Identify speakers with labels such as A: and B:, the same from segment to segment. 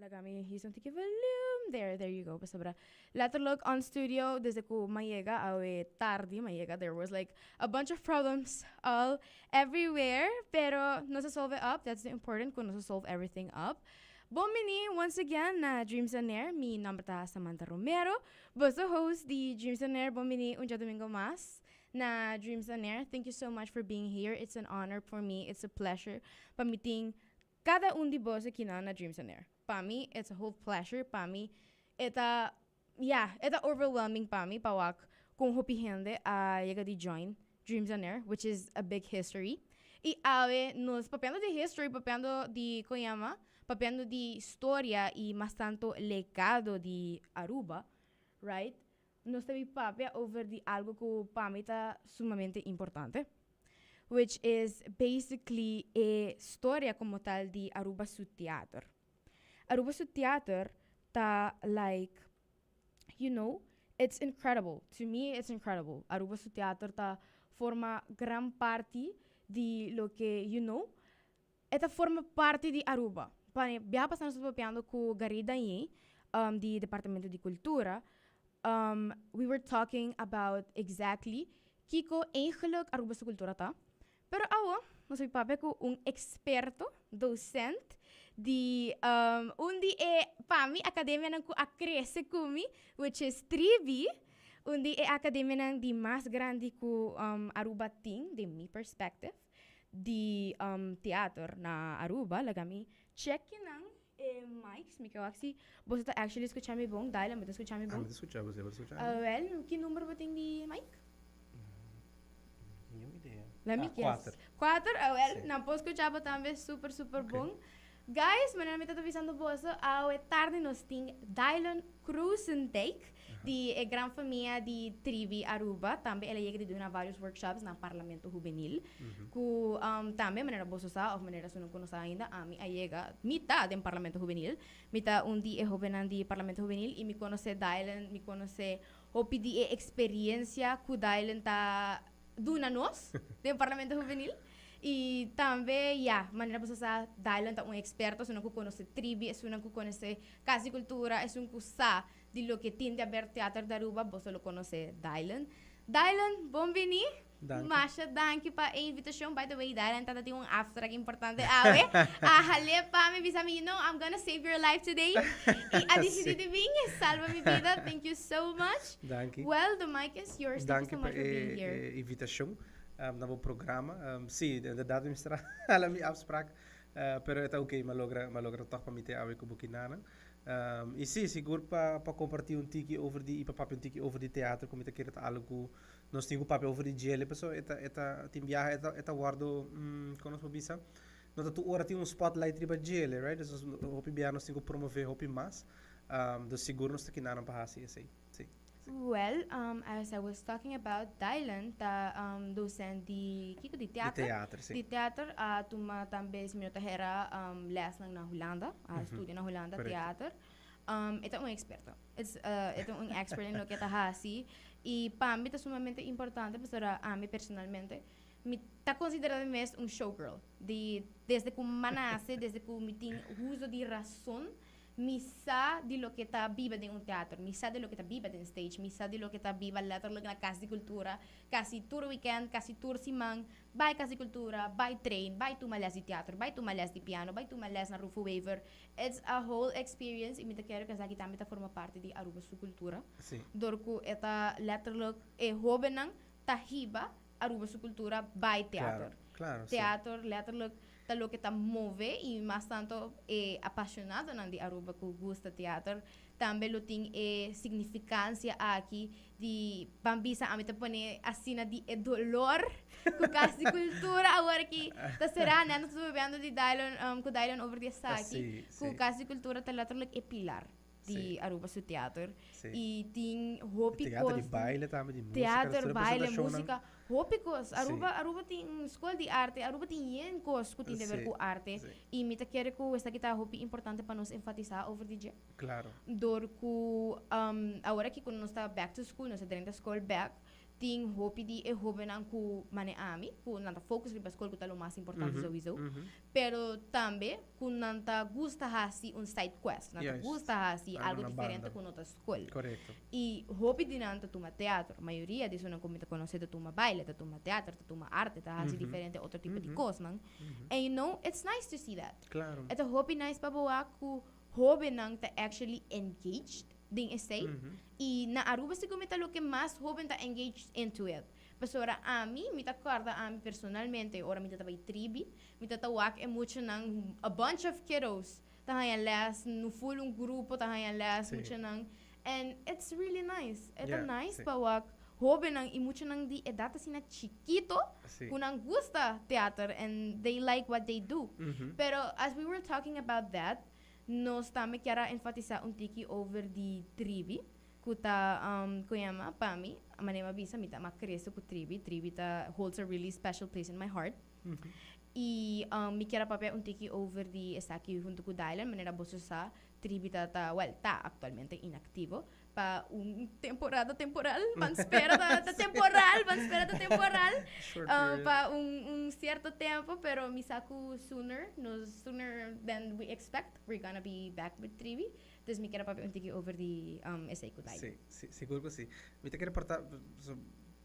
A: Laga mi hisa un tiki volume. There, there you go. Pasobra letterlijk on studio, desde cu m'a yega awe tardi, m'a yega, there was like a bunch of problems all everywhere. Pero nos a solve it up. That's the important, cu nos a solve everything up. Bon bini once again na Dreams on Air. Mi nomber ta Samantha Romero, boso host di Dreams on Air. Bon bini un djadomingo mas na Dreams on Air. Thank you so much for being here. It's an honor for me. It's a pleasure pa mi tin cada un di boso aki na Dreams on Air. Pa mi, it's a whole pleasure. Pa mi, e ta, yeah, e ta overwhelming pa mi pa wak con hopi hende a yega di join Dreams on Air, which is a big history. Y awe nos papiando di history, papiando di con yama, papiando di historia y mas tanto legado di Aruba, right? Nos ta bay papia over di algo cu pa mi ta sumamente importante, which is basically e historia como tal di Aruba su teatro. Aruba su teatro ta like, it's incredible. To me, it's incredible. Aruba su teatro ta forma gran parti di loke, e ta forma parti di Aruba. Pa biaha pasa nos papiando cu Gary Daniel, di Departamento di Cultura. We were talking about exactly kico eigenlijk Aruba su cultura ta. Pero awo, nos ta papia cu un experto, docente, di un di e pa mi academia cu a crece cu mi, which is Tribi, un di e academia di mas grandi cu Aruba tin, di mi perspective, di teatro na Aruba. Laga mi check nan e mics, mi kier si bo ta actually scucha mi bon, Dylan, bo ta scucha mi
B: Ah,
A: bon?
B: Mi ta scucha bo, bo ta scucha?
A: Well, ki number bo tin di mic?
B: Ningun idea.
A: Let me
B: Ah,
A: guess.
B: 4.
A: 4? Ah, well,
B: Si.
A: nan por scucha bo tambe super, super bon. Guys, manera mi ta avisando boso, awe tardi nos tin Dylan Krusendijk, di e gran famia di Tribi Aruba. Tambe el a yega di duna varios workshops na Parlamento Hubenil. Cu tambe, manera boso sa, of manera su no conoce ainda, ami a yega, mi ta den Parlamento Hubenil. Mi ta un di e hobennan di Parlamento Hubenil y mi conoce Dylan, mi conoce hopi di e experiencia cu Dylan ta duna nos den Parlamento Hubenil. Y tambe, ja, manera boso sa, Dylan ta un experto, esun cu conoce Tribi, esun cu conoce Cas di Cultura, esun cu sa di loke tin di haber teatro di Aruba, boso lo conoce Dylan. Dylan, bon bini.
B: Danki.
A: Masha danki pa e invitacion. By the way, Dylan tata tin un afspraak importante awe. A hal'e pa mi bisa mi, "I'm gonna save your life today." Y a decidi di bin, salva mi bida. Thank you so much.
B: Danki.
A: Well, the mic is yours. Thank you
B: Danki
A: so much
B: pa
A: for being here.
B: e invitacion na bo programa. Si, inderdaad, mi a hala mi afspraak. Pero ta oké, m'a logra toch pa mi t'ey awe cu bo kinanan. Y si, sigur pa comparti un tiki over di, y pa papia un tiki over di teatro, cu mi ta kere ta algo cu nos tin cu papia over di djele, paso e ta, tin biaha e ta wordo, con nos por bisa, no ta tur ora tin un spotlight riba djele, right? Dus hopi biaha nos tin cu promove hopi mas. Dus sigur nos ta kinanan pa hasi esey. Si.
A: Well, as I was talking about, Dylan ta docent di kico, di
B: Di
A: teatro.
B: Teatro, si.
A: Di teatro, a tuma tambe, si mi no ta hera, les na Hulanda, a studia na Hulanda teatro. E ta un experto. E ta un expert den loke ta hasi. Y pa mi ta sumamente importante, pasobra ami personalmente, mi ta considera mi mes un showgirl. Desde cu m'a nace, desde cu mi tin uso di razon, mi sa di loke ta biba den un teatro, mi sa di loke ta biba den stage, mi sa di loke ta biba letterlijk na Cas di Cultura, casi tur weekend, casi tur siman, bay Cas di Cultura, bay train, bay tuma les di teatro, bay tuma les di piano, bay tuma les na Rufo Wever. It's a whole experience y mi ta kere cu esaki tambe ta forma parti di Aruba su cultura. Door cu e ta letterlijk e hobennan ta hiba Aruba su cultura bay teatro.
B: Claro, claro, si.
A: Teatro letterlijk ta loke ta move y mas tanto e apasionadonan di Aruba cu gusta teatro tambe lo tin e significancia aki di ban bisa, ami ta pone asina, di e dolor cu Cas di Cultura awor aki ta sera. Net nos papiando di Dylan, cu Dylan over di esaki, cu Cas di Cultura ta letterlijk e pilar di Aruba su teatro y tin hopi
B: Teatro di
A: cos.
B: Baile tambe, di musica,
A: Teatro,
B: tur
A: baile,
B: presentacionnan.
A: musica, hopi cos. Aruba tin un school di arte, Aruba tin yen cos cu tin di ver cu arte. Y mi ta kere cu esaki ta hopi importante pa nos enfatisa over di dje. Door cu awor aki cu nos ta back to school, nos ta drenta school back, tin Tin hopi di e hobennan ku mane ami, ku nan ta focus riba skol ku ta lo mas importante souiso, pero tambe ku nan ta gusta hasi un side quest, nan ta gusta hasi algo diferente ku no ta skol. I hopi di nan ta tuma teatro, mayoria di esunnan ku mi ta konosé ta tuma baile, ta tuma teatro, ta tuma arte, ta hasi diferente otro tipo di kosnan. And you know, it's nice to see that. E ta hopi nice pa bo wak ku hobennan ta actually engaged den esei. I na Aruba sigur mi ta loke mas hoben ta engaged into it. Pasobra ami, mi ta kòrda ami personalmente ora mi ta tabata tribi, mi ta ta wak e muchanan, a bunch of kiddos ta haña lès, no ful un grupo ta haña lès, muchanan. And it's really nice. E ta nice pa wak hobennan i muchanan di edat asina chikito ku nan gusta teater and they like what they do. Pero as we were talking about that, nos tambe kier a enfatisá un tiki over di tribi, ku ta ku yama pa mi, manera mi a bisa mi ta ama krese ku tribi, tribi ta holds a really special place in my heart. I mi kier a papia un tiki over di esaki huntu ku Dylan, manera boso sa tribi ta ta, well, ta aktualmente inaktivo pa un temporada temporal, ban spera ta ta temporal, ban spera ta temporal,
B: Short period.
A: pa un un cierto tempo, pero mi sa ku sooner, nos sooner than we expect, we're gonna be back with Tribi. Dus mi kier a papia un tiki over di esei ku Dylan.
B: Sí, sí, sigur ku sí. Mi ta kere por ta, so,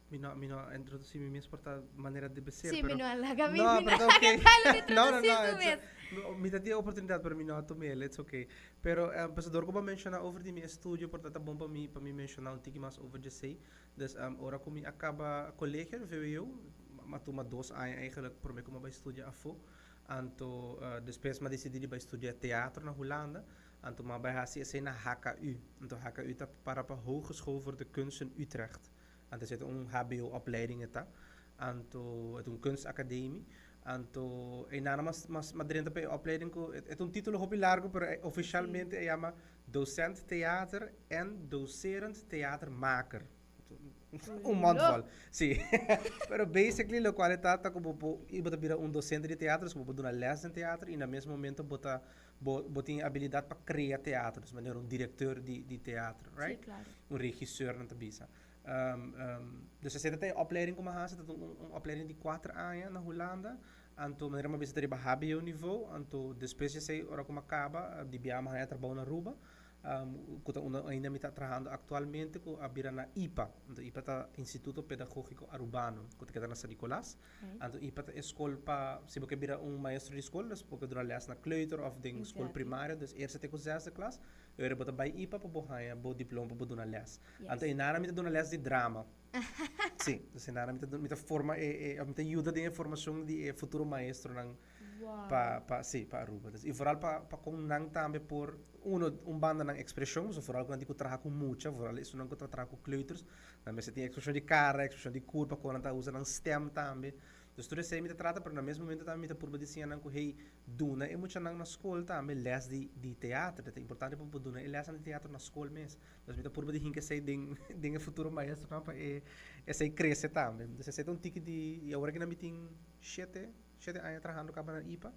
B: Mi no, mi no a introducí mi mes por ta manera debe ser,
A: Sí,
B: pero...
A: mi no a laga mi,
B: No,
A: mi no
B: pero
A: a
B: ta
A: laga
B: okay.
A: Tyler
B: No, no,
A: introducí
B: no,
A: su
B: it's
A: mes.
B: no, mi ta tin e oportunidad, pero mi no a tum'el, it's okay. Pero, eh, pues dor cu bo a menciona over di mi estudio, por ta ta bon pa mi, pa mi menciona un tiki mas over djesey. Dus, ora cu mi a caba colegio, vwo, m'a tuma dos aña eigenlijk prome cu m'a bay studia afo. Anto, despues m'a dicidi di bay studia teatro na Hulanda. Anto m'a bay haci esey na HKU. Anto HKU ta para pa Hogeschool voor de Kunsten Utrecht. Anto esei ta un hbo opleiding e ta. Anto e ta un kunstacademie. Anto einan mas mas mas drenta pa e opleiding ku e ta un titulo hopi largo pero ofishalmente e yama docent theater en docerend theatermaker. Un mond vol. Si. Pero basically lokual e ta ta ku bo por i bo ta bira un docente di teatro, dus bo por duna les den teatro i na mes momento bo ta bo bo tin e abilidat pa krea teatro, dus manera un directeur di di teatro, right?
A: Si, claro.
B: Un regisseur nan ta bisa. Dus esei ta ta e opleiding ku mi a hasi, ta un un opleiding di kuater aña na Hulanda. Anto manera mi a bisa ta riba hbo nivo, anto despues di esei ora ku mi a kaba di biaha mi a haña trabou na Aruba, ku ta unda ainda mi ta trahando aktualmente ku a bira na ipa. Anto ipa ta Instituto Pedagogico Arubano ku ta keda na San Nicolas. Anto ipa ta e skol pa si bo ke bira un maestro di skol, dus bo ke duna les na kleuter òf den skol primario, dus eerste te ku zesde klas, e ora bo ta bai ipa pa bo haña bo diploma pa bo duna les. Anto einana mi ta duna les di drama. Si, dus einana mi ta mi ta forma e e mi ta yuda den e formashon di e futuro maestronan pa pa si pa Aruba. Dus i vooral pa pa kon nan tambe por uno un banda nan ekspreshon, pasobra vooral ku nan tin ku traha ku mucha, vooral esunnan ku ta traha ku kleuters, Nan mester tin ekspreshon di kara, ekspreshon di kurpa, kon nan ta usa nan stèm tambe. Dus tur esei mi ta trata, pero na mes momento tambe mi ta purba di siña nan ku hey, duna e muchanan na skol tambe lès di di teatro. Ta importante pa bo duna e lèsnan di teatro na skol mes. Dus mi ta purba di hinka esei den den e futuro maestronan pa e esei krese tambe. Dus esei ta un tiki di, i awor aki nan mi tin shete, shete aña trahando kaba na ipa.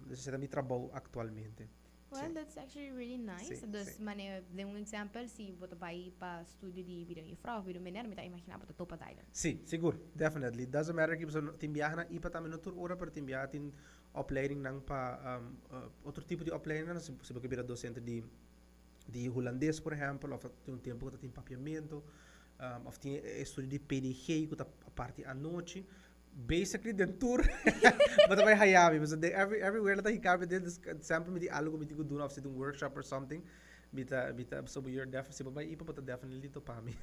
B: Dus esei ta mi trabou aktualmente.
A: Well, that's actually really nice.
B: Sí,
A: Dus,
B: sí.
A: mane, den un example, si bo ta bai pa studio di bira un juffrouw of bira un meneer, mi ta imagina bo ta topa Dylan.
B: Sí, sigur, definitely. Doesn't matter ki pasobra tin biaha na ipa tambe no tur ora, pero tin biaha tin opleidingnan pa otro tipo di opleidingnan, si si bo ke bira docente di di hulandes por ehempel, of tin un tempo ku ta tin papiamento, of tin e estudio di PDG ku ta parti anochi. Basically den tur bo ta bai haya mi pasobra den every everywhere lo ta hinka mi den dus semper mi tin algo ku mi tin ku duna of si tin un workshop or something mi ta mi ta so you're def si bo bai ipa bo ta definitely topa mi.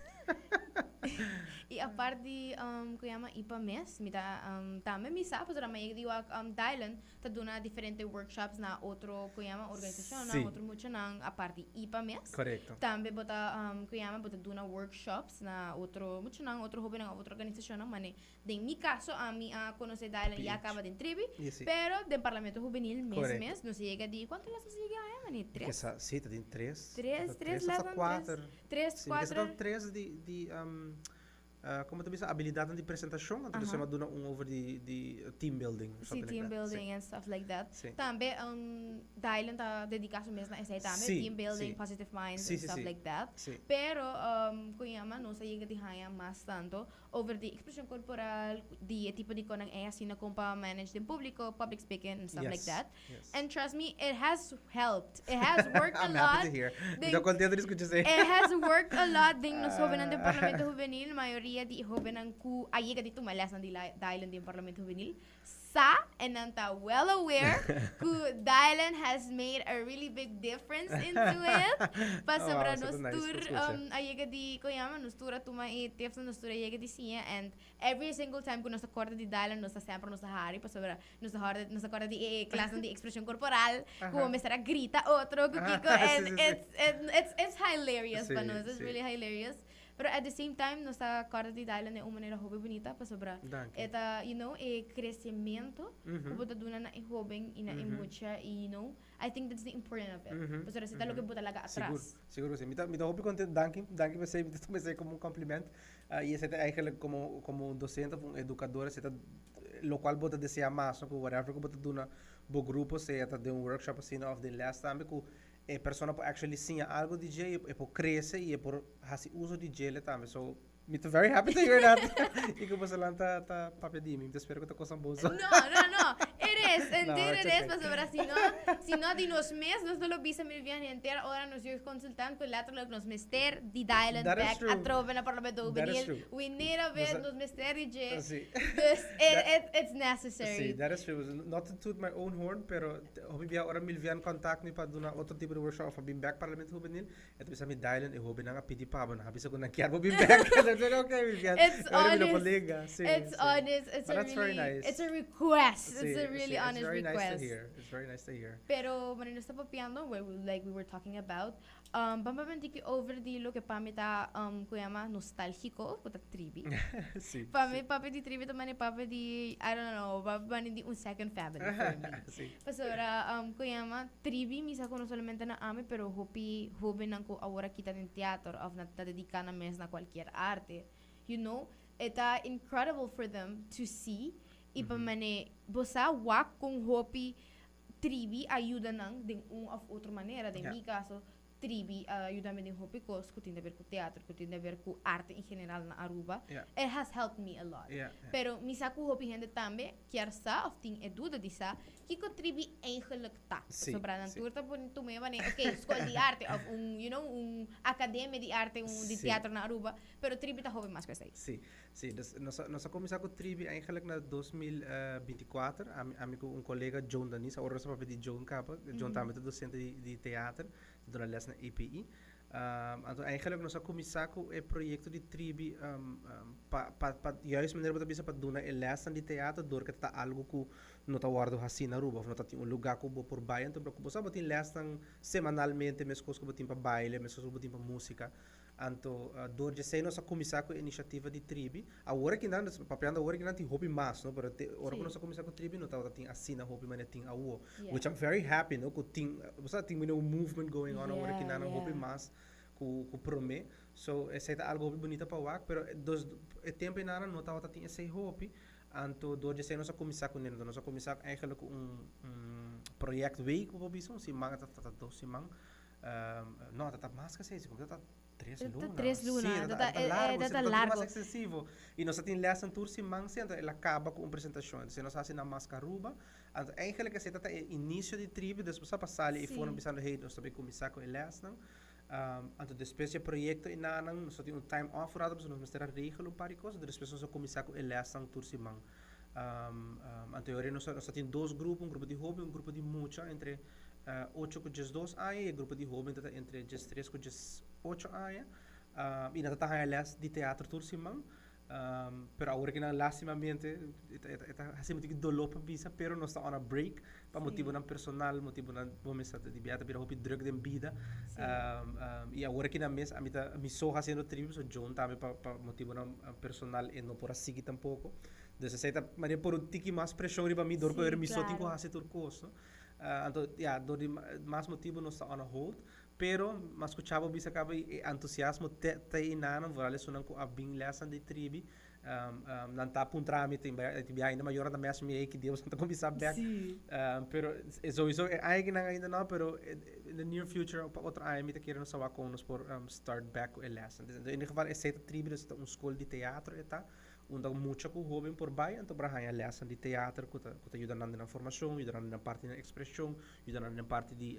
A: I apart di ku yama ipa mes mi ta tambe mi sa pasobra mi a yega di wak Dylan ta duna diferente workshops na otro ku yama organisashonnan otro muchanan apart di ipa mes.
B: Korekto.
A: Tambe bo ta ku yama bo ta duna workshops na otro muchanan otro hobennan of otro organisashonnan mane Den mi caso ami a conoce Dylan ya caba den tribi, pero den Parlamento Hubenil mes mes nos a yega di, cuanto les nos a yega aya mane? Tres?
B: Si, ta tin tres.
A: Tres, tres les
B: hasta cuater.
A: Tres, cuater.
B: Si, ta tres di, di, como ta bisa, habilidadnan di presentacion, anto nos a duna un over di, di team building.
A: Si, team building and stuff like that. Tambe, Dylan ta dedica su mes na esey tambe, team building, positive minds and stuff like that. Pero, con yama, nos a yega di haya mas tanto over di expresion corporal, di e tipo di conan ey asina con pa manage den publico, public speaking and stuff like that. And trust me, it has helped. It has worked a
B: I'm
A: lot.
B: happy to hear. Mi ta contento di scucha esey.
A: It has worked a lot den nos hobennan den Parlamento Hubenil. Mayoria di e hobennan cu a yega di tuma lesnan di Dylan den Parlamento Hubenil sa en nan ta well aware cu Dylan has made a really big difference into it. Pasobra
B: Oh, wow,
A: nos
B: nice
A: tur
B: pa scucha.
A: a yega di, con yama, nos tur a tuma e tips, nos tur a yega di siña and every single time cu nos ta corda di Dylan nos ta semper nos ta hari pasobra nos ta horda, nos ta corda di e klasnan di expresion corporal cu mester a grita otro cu kico and it's, it's, it's hilarious pa nos, it's really hilarious. Pero at the same time nos ta corda di Dylan den un manera hopi bunita pasobra
B: Danki.
A: e ta you know e crecemento cu bo ta duna na e hoben y na e mucha y you know I think that's the important of it pasobra esey ta loke bo ta laga
B: Sigur,
A: atras.
B: sigur cu si. Mi ta mi ta hopi contento, danki, danki pa esey, mi ta tuma esey como un compliment y esey ta eigenlijk como como un docente of un educador esey ta locual bo ta desea mas no cu whatever cu bo ta duna bo grupo sea ta den un workshop asina of den les tambe cu E persona por actually siña algo di dje, e por crece y e por haci uso di djele tambe. So, mi ta very happy to hear that. Y cu boso lan ta, ta papia di mi. Mi ta spera cu ta cosnan bon so.
A: No, no, no. It is.
B: No,
A: Indeed
B: it's
A: it is.
B: okay.
A: Pasobra si no, si no di nos mes, nos no lo bisa Milvian henter ora nos jeugdconsultant cu letterlijk nos mester di Dylan
B: That is
A: back
B: true.
A: atrobe na Parlamento
B: That is
A: Juvenil.
B: true.
A: We need a bit,
B: Nos a-
A: nos mester di dje.
B: Si.
A: Dus it,
B: That-
A: it, it's necessary.
B: Si, that is true. Not to toot my own horn, pero Hopi bia ora Milvian contact mi pa duna otro tipo di workshop of pa bin bek Parlamento Hubenil, e ta bisa mi Dylan e hobennan a pidi pa bo, nan a bisa ku nan kier bo bin bek. Enton mi ok Milvian,
A: It's
B: ora mi lo por
A: honest.
B: lenga. Si,
A: It's
B: si.
A: honest. It's
B: But
A: a
B: that's very
A: really,
B: nice.
A: it's a request.
B: Si,
A: It's a really
B: si, it's
A: honest
B: very nice to
A: request.
B: hear. It's very nice to hear.
A: Pero manera nos ta papiando, where we, like we were talking about, Ban papia un tiki over di loke pa mi ta ku yama nostalgiko, ku ta tribi.
B: Si,
A: Pa mi
B: si.
A: papia di tribi ta mane papia di, I don't know, papia mane di un second family for me.
B: Si.
A: Pasobra ku yama tribi mi sa ku no solamente na ami pero hopi hobennan ku awor aki ta den teater of na ta dediká nan mes na kualkier arte, you know, e ta incredible for them to see i pa mane bo sa wak kon hopi Tribi a yuda nan den un of otro manera. Den mi caso, Tribi a yuda mi den hopi cos cu tin de ver cu teatro, cu tin de ver cu arte en general na Aruba. It has helped me a lot. Pero mi sa cu hopi hende tambe kier sa of tin e duda di sa kico Tribi eigenlijk ta. Pasobra nan tur ta pone tuma e manera, ok, scol di arte of un, you know, un academia di arte, un di teatro na Aruba. Pero Tribi ta hopi mas cu esey.
B: Si. Sí, dus nos a, nos a kuminsá ku Tribi eigenlijk na 2024. Ami, ami ku un kolega, Joan Danis, awor nos a papia di Joan kaba. Joan tambe ta dosente di, di teater, ta duna les na EPI. Anto eigenlijk nos a kuminsá ku e proyekto di Tribi pa, pa, pa juist manera bo ta bisa pa duna e lesnan di teater dor ke ta algu ku no ta wòrdu hasí na Aruba òf no ta tin un lugá ku bo por bai. Anto bo sa bo tin lesnan semanalmente meskos ku bo tin pa baile, meskos ku bo tin pa músika. Anto, dor djesei nos a kuminsá ku e inisiativa di Tribi. Awor aki nan, papiando awor aki nan tin hopi mas, no, pero te ora ku nos a kuminsá ku Tribi no tabata tin asina hopi manera tin awor. Which I'm very happy, no, ku tin, bo sa, tin un movement going on awor aki nan, hopi mas ku ku promé. So, esei ta algu hopi bunita pa wak, pero dos e tempu einan no tabata tin esei hopi. Anto, dor djesei nos a kuminsá kuné. Anto nos a kuminsá eigenlijk ku un un projectweek, bo por bisa, un siman, ta ta dos siman. No, ta ta mas ke seis, ta ta tres
A: Ta
B: luna.
A: tres luna,
B: Sí,
A: ta
B: ta
A: ta
B: ta largo,
A: ta
B: sí,
A: ta
B: ta ta mas
A: largo.
B: ekstensivo. I nos a tin lèsnan tur siman sí, anto el a kaba ku un presentashon. Entonces nos a hasi na Mascaruba. Anto eigenlijk esei ta ta e inisio di Tribi, despues a pa sali e fonan bisando hey, nos ta bay kuminsá ku e lèsnan. Anto despues di e proyekto enanan nos a tin un time off un rato pasobra nos mester a regel un par di kos, anto despues nos a kuminsá ku e lèsnan tur siman. Anto e ora nos a nos a tin dos grupo, un grupo di hoben, un grupo di mucha entre ocho ku diesdos aña i e grupo di hoben ta ta entre diestres ku diesocho aña. I nan ta ta haña lès di teatro tur siman. Pero awor ki nan lastimamente e ta e ta hasi mi tiki doló pa bisa pero nos ta on a break pa motibunan personal, motibunan bo mes ta di bia ta bira hopi drùk den bida. I awor ki nan mes ami ta mi so hasiendo tribi pasobra Joan tambe pa pa motibunan personal e no por a sigui tampoko. Dus esei ta manera por un tiki mas preshon riba mi dor ku mi so tin ku hasi tur kos, no. Anto ya dor di mas motibu nos ta on a hold, pero mas ku chavo bisa kaba e entusiasmo te ta einanan, vooral esunnan ku a bin lèsnan di tribi. Nan ta puntra mi, tin bia ainda mayornan ta mester mi, ey ki dia boso ta cuminsa bek? Pero sowieso e aña aki nan ainda no, pero in the near future pa otro aña mi ta kere nos sa wak con nos por start bek cu e lesnan. In ieder geval esey ta Tribi, dus ta un scol di teatro e ta, unda mucha cu hoben por bay anto por a haya lesnan di teatro cu ta cu ta yuda nan den nan formacion, yuda nan den nan parti di nan expresion, yuda nan den parti di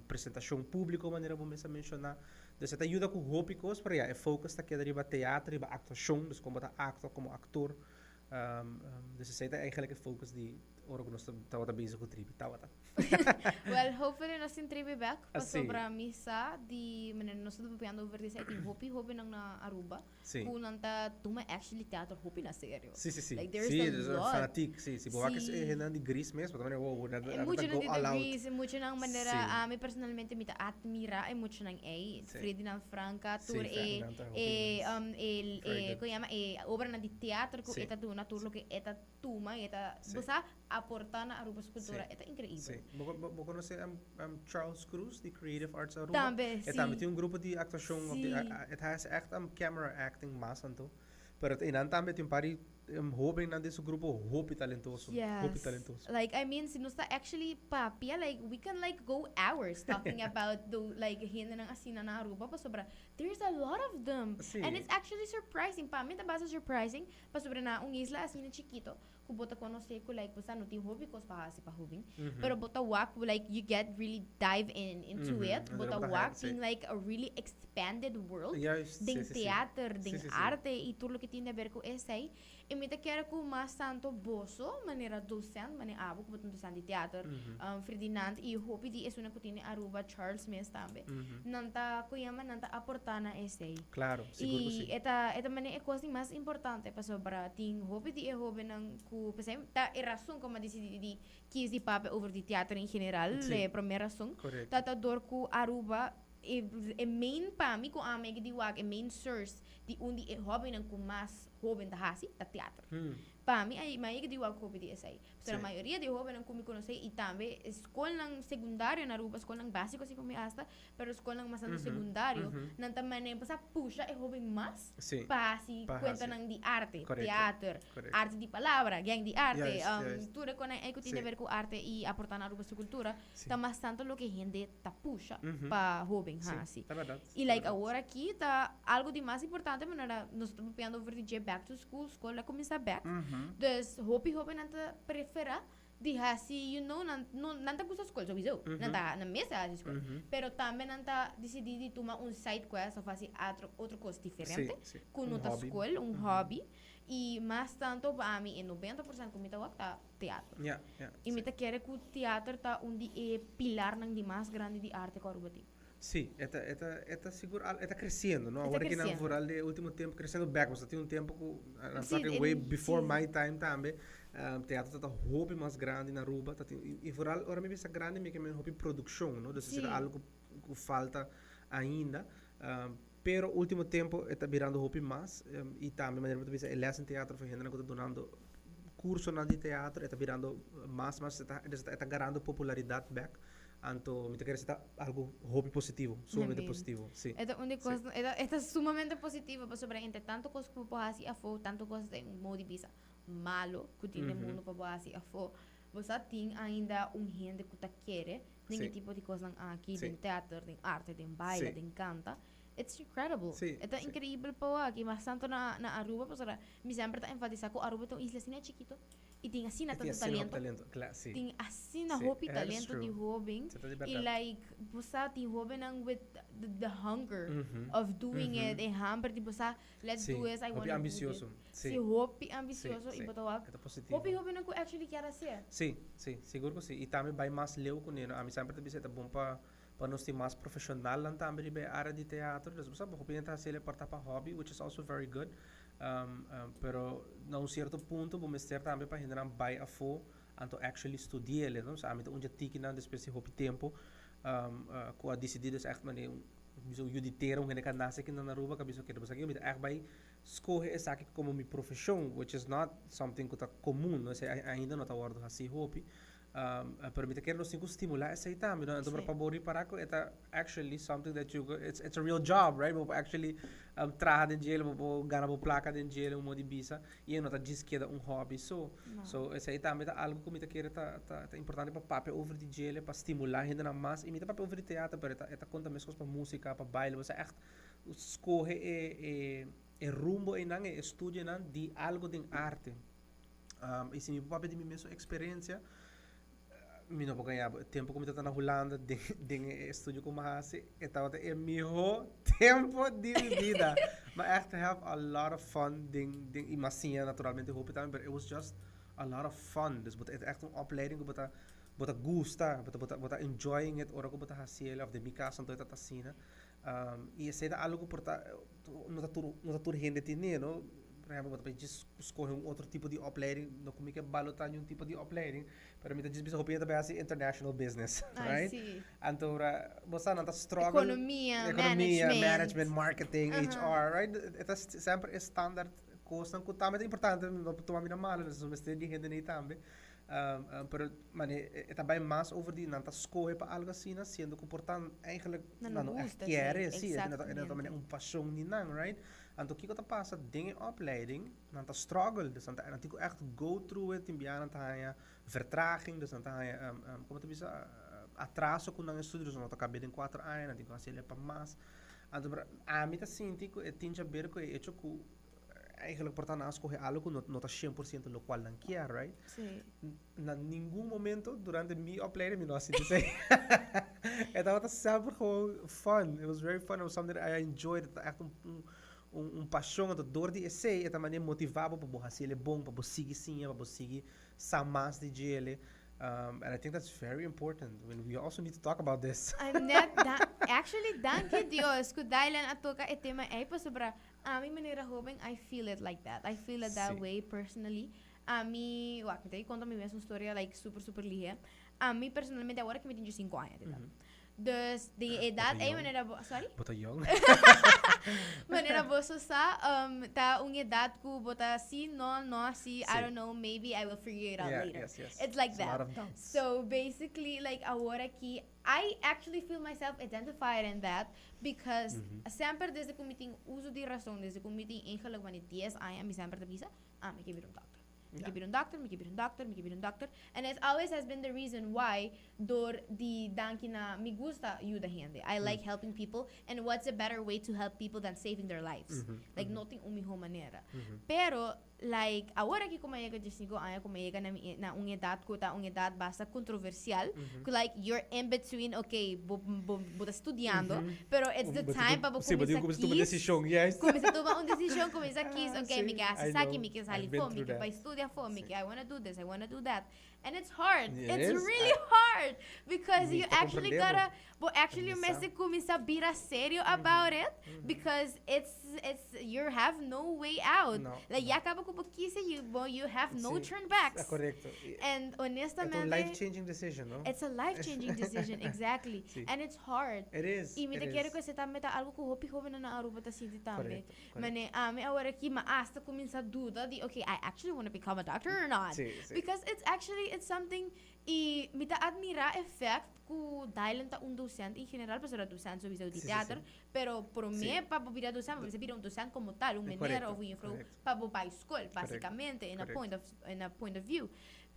B: presentacion publico manera bo mes a menciona. Dus e ta yuda ku hopi kos, pero ya, e focus ta keda riba teatro, riba aktuashon, dus kon bo ta aktua komo aktor. Dus esei ta eigenlijk e focus di ora ku nos tabata bezig ku Tribi, tabata.
A: Well, hopefully nos tin Tribi bek, pasobra mi sa di manera nos ta papiando over di esei, tin hopi hobennan na Aruba ku nan ta tuma actually teatro hopi na serio.
B: Sí, sí, sí.
A: Like there is
B: Sí,
A: a
B: dus
A: lot.
B: fanatiek, sí. Si bo wak e hendenan di Grease mes, bo ta manera wow, nan
A: E
B: ta
A: muchanan
B: go
A: di
B: all
A: The
B: out.
A: Grease, e muchanan manera
B: Sí.
A: ami personalmente mi ta admira e muchanan ey.
B: Sí.
A: Ferdinand Franca,
B: Sí,
A: tur e
B: Ferdinand ta hopi
A: e
B: nice.
A: e
B: Very
A: e
B: good.
A: kon yama e obranan di teatro ku
B: Sí.
A: e ta duna, tur loke e ta tuma y e ta
B: Sí.
A: bo sa aporta na Aruba su cultura,
B: Sí.
A: e ta increibel.
B: Sí. Bo, bo, bo conoce Charles Cruz di Creative Arts Aruba?
A: Tambe,
B: E tambe
A: sí.
B: tin un grupo di actuacion of di,
A: Sí.
B: a, e ta haci echt camera acting mas anto. Pero einan tambe tin un par di hobennan den su grupo hopi talentoso. Hopi
A: Yes.
B: talentoso.
A: Like, I mean, si nos ta actually papia, like, we can like go hours talking about the, like, hendenan asina na Aruba, pasobra there's a lot of them.
B: Sí.
A: And it's actually surprising. Pa mi ta basta surprising, pasobra na un isla asina chikito, ku bo ta konosé ku like bo sa no tin hopi kos pa hasi pa hoben, pero bo ta wak ku like you get really dive in into it, bo ta wak tin like a really expanded world den teater, den arte i tur loke tin di aber ku esei. I mi ta kere ku mas tanto boso manera docent, manera abo ku bo ta un docent di teater, Ferdinand i hopi di esunnan ku tin den Aruba, Charles mes tambe, nan ta ku yama nan ta aportá na esei.
B: Claro, sigur ku si.
A: I e ta e ta manera e kos di mas importante pasobra tin hopi di e hobennan ku p'esei ta e rason ku mi a disidí di kies di papia over di teater en general, e promé rason
B: Correcto.
A: ta ta dor ku Aruba e e main pa mi ku ami di wak e main source di un di e hobennan ku mas hoben ta hasi ta teater. Pa mi a mi a yega di wak hopi di esei. Pasobra mayoria di e hobennan ku mi konosé i tambe e skolnan sekundario na Aruba, skolnan básiko si ku mi asta, pero skolnan mas tantu sekundario, nan ta manera pa sa pusha e hoben mas pa hasi kuentanan di arte, teater, arte di palabra, gang di arte, tur e konan ei ku tin deber ku arte i aportá na Aruba su kultura, ta mas tantu loke hende ta pusha pa hoben hasi. I like awor aki ta algu di mas importante manera nos ta papiando over di dje back to school, skol a kuminsá bek, dus hopi hobennan ta preferá di hasi you know nan no nan ta gusta skol souiso nan ta nan mester hasi skol pero tambe nan ta disidí di tuma un side quest of hasi atro otro kos diferente ku no ta skol un hobby i mas tanto pa ami e 90% ku mi ta wak ta teatro i mi ta kere ku teatro ta un di e pilarnan di mas grandi di arte ku Aruba tin.
B: Sí, e ta, e ta, e ta sigur al, e ta creciendo, no?
A: E ta
B: Awor aki nan
A: creciendo.
B: vooral de ultimo tempo creciendo bek, pasobra tin un tempo ku, I'm
A: Sí,
B: talking way
A: en,
B: before
A: sí.
B: my time tambe, teatro ta ta hopi mas grandi na Aruba, ta tin, i, i vooral ora mi bisa grandi mi ke men hopi produccion, no? Dus esei ta
A: Sí.
B: algo ku, ku falta ainda, pero ultimo tempo e ta birando hopi mas, i tambe manera bo ta bisa e les in teatro for hendenan ku ta dunando cursonan di teatro, e ta birando mas mas, e ta, e ta garando popularidad bek. Anto mi ta kere si ta algo hopi positivo, sumamente
A: Amen.
B: positivo, si.
A: E ta un di
B: Si.
A: kos, e ta, e ta sumamente positivo pasobra entre tanto kos ku bo por hasi afó, tanto kos den modo di bisa malo ku tin den mundu pa bo hasi afó, bo sa tin ainda un hende ku ta kere den e tipo di kosnan aki, den teater, den arte, den baila, den kanta. It's incredible. E ta increibel pa wak i mas tanto na na Aruba pasobra mi semper ta enfatisa ku Aruba ta un isla asina chikito. I tin asina
B: E tin
A: tantu
B: asina hopi
A: talento.
B: talento, kla, si.
A: Tin asina
B: Si,
A: hopi
B: that is
A: talento di
B: true.
A: hoben.
B: Sa ta di
A: I
B: bèrdat.
A: like, bo sa tin hobennan with the hunger
B: Mhm,
A: of doing it,
B: mhm.
A: e hamber di bo sa, let's
B: Si,
A: do this, I
B: hopi
A: wanna do this.
B: ambicioso, si.
A: Si, hopi
B: Si,
A: ambicioso i
B: si.
A: bo ta wak
B: E ta positivo.
A: hopi hobennan ku actually kier hasié.
B: Si, si, sigur ku si. I tambe bai mas leu kuné, no? Ami semper ta bisa e ta bon pa pa nos tin mas profesionalnan tambe riba e area di teatro. Dus bo sa, hopi hende ta hasiel e por ta pa hobby, which is also very good. Pero na un cierto punto bo mester tambe pa hendenan bai afo anto actually studiele, no? So ami ta un dje tikinan despues di hopi tempo cu a dicidi dus echt mane un bisa un yu di tera, un hende cu a nace aki na Aruba cu a bisa oke, bo sa kico mi ta echt bai scoge esaki como mi profesion, which is not something cu ta comun, no? Esey ainda no ta wordo haci hopi. Um, pero mi ta kere nos tin ku stimulá esei tambe, no? Anto pa bo ripará ku e ta actually something that you it's a real job, right? Bo por actually traha den djele, bo por gana bo plaka den djele, un modo di bisa, i e no ta djis keda un hobby so. So esei tambe ta algu ku mi ta kere ta ta ta importante pa papia over di djele, pa stimulá hendenan mas. I mi ta papia over di teater, pero e ta e ta konta meskos pa músika, pa baile, bo sa ègt skohe e e e rumbo einan, e estudionan di algu den arte. Um, y si mi por papia di mi mesun experiencia, mi no por gaña bo. E tempo ku mi tabata na Hulanda den, den e estudio ku mi a hasi, e tabata e miho tempo di mi bida. Mi a echt have a lot of fun den, den, y mi a siña naturalmente hopi tambe, but it was just a lot of fun. Dus bo ta, e ta echt un opleiding ku bo ta, bo ta gusta, bo ta, bo ta, bo ta enjoying it ora ku bo ta hasiel, of den mi caso anto e tabata asina. Um, y esei ta algo ku por ta, no ta tur, no ta tur hende tine, no? Por ehempel, bo ta bay djis scoge un otro tipo di opleiding, no cu mi ke balota niun tipo di opleiding, pero mi ta djis bisa hopi hende ta bay haci international business,
A: Ay,
B: right?
A: sí.
B: Anto ora, bo sa nan ta struggle.
A: Economia,
B: Economia,
A: management.
B: management, marketing,
A: Aha.
B: HR, right? E ta semper e standaard cosnan cu tambe ta importante, no por tuma mi na malo, nos mester di hende nei tambe. Pero mane e ta bay mas over di nan ta scoge pa algo asina, siendo cu por ta eigenlijk
A: Nan
B: nan
A: no
B: no echt
A: gusta
B: kier,
A: esey,
B: si, e no ta e no ta
A: exactamente.
B: mane un pasion di nan, right? Anto kico ta pasa den e opleiding, nan ta struggle, dus nan ta nan tin cu echt go through it, tin bia nan ta haya vertraging, dus nan ta haya como ta bisa atraso cu nan estudio, dus nan no ta cabe den cuater aña, nan tin cu haci pa mas. Anto ami ta sinti cu e tin haber cu e hecho cu Eigenlijk por ta nan a scoge algo cu no ta 100% locual nan kier, right?
A: Sí.
B: Na ningun momento durante mi opleiding mi no a sinti esey. E tabata semper gewoon fun. It was very fun. It was something that I enjoyed. E ta echt un, un, un, un pasion. Anto door di esey e ta manera motiva bo pa bo haci el bon, pa bo sigui siña, pa bo sigui sa mas di djele. And I think that's very important. I mean, we also need to talk about this.
A: I'm net da actually danki Dios cu Dylan a toca e tema ey pasobra Ami manera hoben I feel it like that. I feel it that way personally. Ami, wak, mi ta konta mi mes un storia like super super lihe. Ami personalmente awor aki mi tin 5 aña di edad. Dus den e edad ey manera bo, sorry?
B: Bo ta jong.
A: Manera boso sa, um, ta un edad ku bo ta si, no, no si, I don't know, maybe I will figure it out
B: Yeah,
A: later.
B: yes.
A: It's like
B: It's a
A: that.
B: lot of doubts.
A: So basically, like awor aki I actually feel myself identified in that because semper desde cu mi tin uso di razon, desde cu mi tin eigenlijk wanneer 10 aña, mi semper ta bisa, ah, mi ke bira un dokter. Mi ke bira un dokter, mi ke bira un dokter, mi ke bira un dokter. And it always has been the reason why door di danki na mi gusta yuda hende. I like helping people and what's a better way to help people than saving their lives? Like no tin un miho manera. Pero Like, awor aki como a yega diescinco aña, como a yega na mi, na un edad cu ta un edad basta controversial, cu like, you're in between, okay, bo, bo, bo ta studiando, pero it's the time pa bo
B: Sí, bo tin
A: cuminsa
B: cuminsa tuma
A: kies,
B: decision, yes.
A: cuminsa tuma un decision, cuminsa kies, okay, mi
B: Sí,
A: ke haci
B: I
A: esaki,
B: know.
A: mi ke sali
B: I've been
A: fo, mi
B: through
A: ke
B: that.
A: bai studia fo, mi
B: Sí.
A: ke, I wanna do this, I wanna do that. And it's hard.
B: It
A: It's
B: is.
A: really
B: I
A: hard because
B: Mi
A: you
B: ta
A: actually
B: comprende bo.
A: gotta, bo actually
B: Mi sa.
A: mester cuminsa bira serio about it because it's you have no way out.
B: No,
A: Like
B: no.
A: ya caba cu bo kise, you bo you have no
B: Sí,
A: turn backs.
B: ta correcto. I-
A: And
B: E ta un
A: honestamente,
B: life changing decision, no?
A: it's a life changing decision, exactly.
B: Sí.
A: And it's hard.
B: It is.
A: Y mi
B: it
A: ta kere
B: is.
A: cu esey tambe ta algo cu hopi hobennan na Aruba ta sinti tambe.
B: Correcto, correcto.
A: Mane, ami awor aki mi hasta cuminsa duda di, okay, I actually wanna become a doctor or not.
B: Sí, sí.
A: Because it's actually, it's something, y mi ta admira e fact cu Dylan ta un docent in general, pasobra docent sowieso di
B: Sí, sí,
A: teater,
B: sí.
A: pero prome
B: Sí.
A: pa bo bira docent, bo mester bira un docent como tal, un meneer
B: Correcto,
A: of un juffrouw,
B: correcto.
A: pa bo bay school,
B: Correcto,
A: basicamente, in a
B: correcto.
A: point of, in a point of view.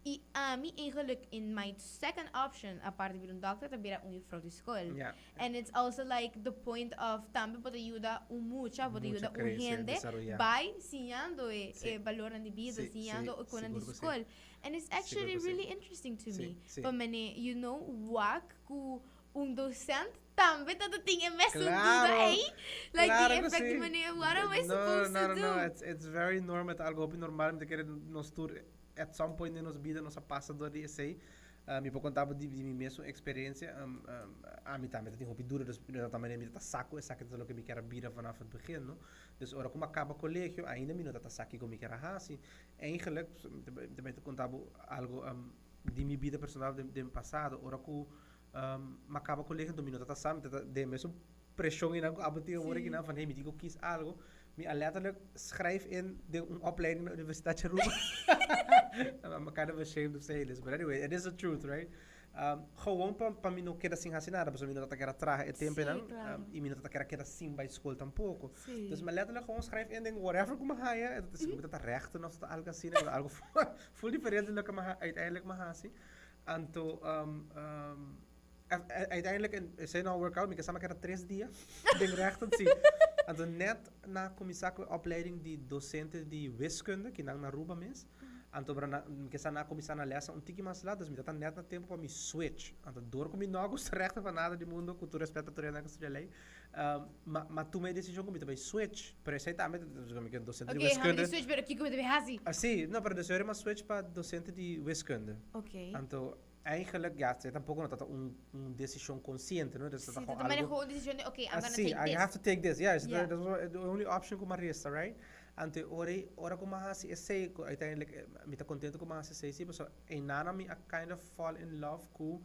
A: Y ami eigenlijk in my second option, apart di bira un doctor, ta bira un juffrouw di school.
B: Ja.
A: And it's also like the point of tambe bo ta yuda un mucha, bo ta
B: Mucha
A: yuda un
B: crece,
A: hende
B: desaroya.
A: bay siñando e,
B: Sí.
A: e balornan di bida,
B: Sí,
A: siñando
B: sí,
A: e konan di
B: sigur ku sí.
A: school. And it's
B: Sigur
A: actually
B: ku sí.
A: really interesting to
B: Sí,
A: me.
B: sí.
A: Pa mane, you know, wak ku un docent tambe ta ta tin e mesun duda
B: Claro,
A: ey. Like
B: claro
A: the
B: ku
A: effect di
B: sí.
A: mane, what am I
B: No,
A: supposed
B: no,
A: to
B: no,
A: do?
B: no, it's very normal, ta algo hopi normal, mi ta kere nos tur at some point den nos bida nos a pasa dor di esey. Mi por conta bo di mi mesun experiencia. Ami tambe ta tin hopi duda, dus mi ta manera mi ta sa cu esaki ta loke mi kier a bira vanaf het begin, no. Dus ora cu mi a caba colegio, ainda mi no ta sa kico mi kier a haci. Eigenlijk, mi ta bay conta bo algo di mi bida personal den pasado. Ora cu mi a caba colegio, enton mi no ta sa, mi ta den mesun presion einan cu abo tin awor akinan van, hey, mi tin cu kies algo. Mi a letterlijk schrijf in den un opleiding na Universiteit di Aruba. I'm kind of ashamed of saying this, but anyway, it is the truth, right? Gewoon pa mi no keda sin hasi nada, pasobra mi no tabata keda traha e temponan, y mi no tabata keda keda sin bai school tampoco. Dus mi a letterlijk gewoon schrijf in den whatever cu mi haya, si mi tabata rechten of algo asina, algo full diferente loke mi a uiteindelijk mi a hasi. Anto, Uiteindelijk, esei no a work out, mi ke sa mi a keda tres dia den rechten, si. Anto net na kuminsá ku e opleiding di docente di wiskunde, ki nan na Aruba mes, anto bra na, mi ke sa nan a kuminsá na lèsnan un tiki mas lat, dus mi ta ta net na tempu pa mi switch. Anto dor ku mi no a gusta rechten pa nada di mundo, ku tur respet pa tur hende ku a studia lei, ma a tuma e desishon ku mi ta bai switch. Pero esei tambe, mi ke docente di
A: Oké,
B: wiskunde.
A: mi switch, pero kiko mi ta bai hasi?
B: Si, no, pero dus mi a switch pa docente di wiskunde.
A: Oké.
B: Anto, Eigenlijk, ja, esei tampoco no ta un, un decision consciente, no? Dus
A: Sí,
B: ta
A: ta
B: gewoon
A: tuma
B: algo...
A: gewoon decision de, okay, I'm
B: Ah,
A: gonna
B: sí,
A: take
B: I
A: this.
B: have to take this. Yeah, it's the, the only option ku mi a resta, right? Anto ora, ora ku mi a hasi esei, ku uiteindelijk mi ta contento ku mi a hasi esei, sí, pasobra einana mi a kind of fall in love ku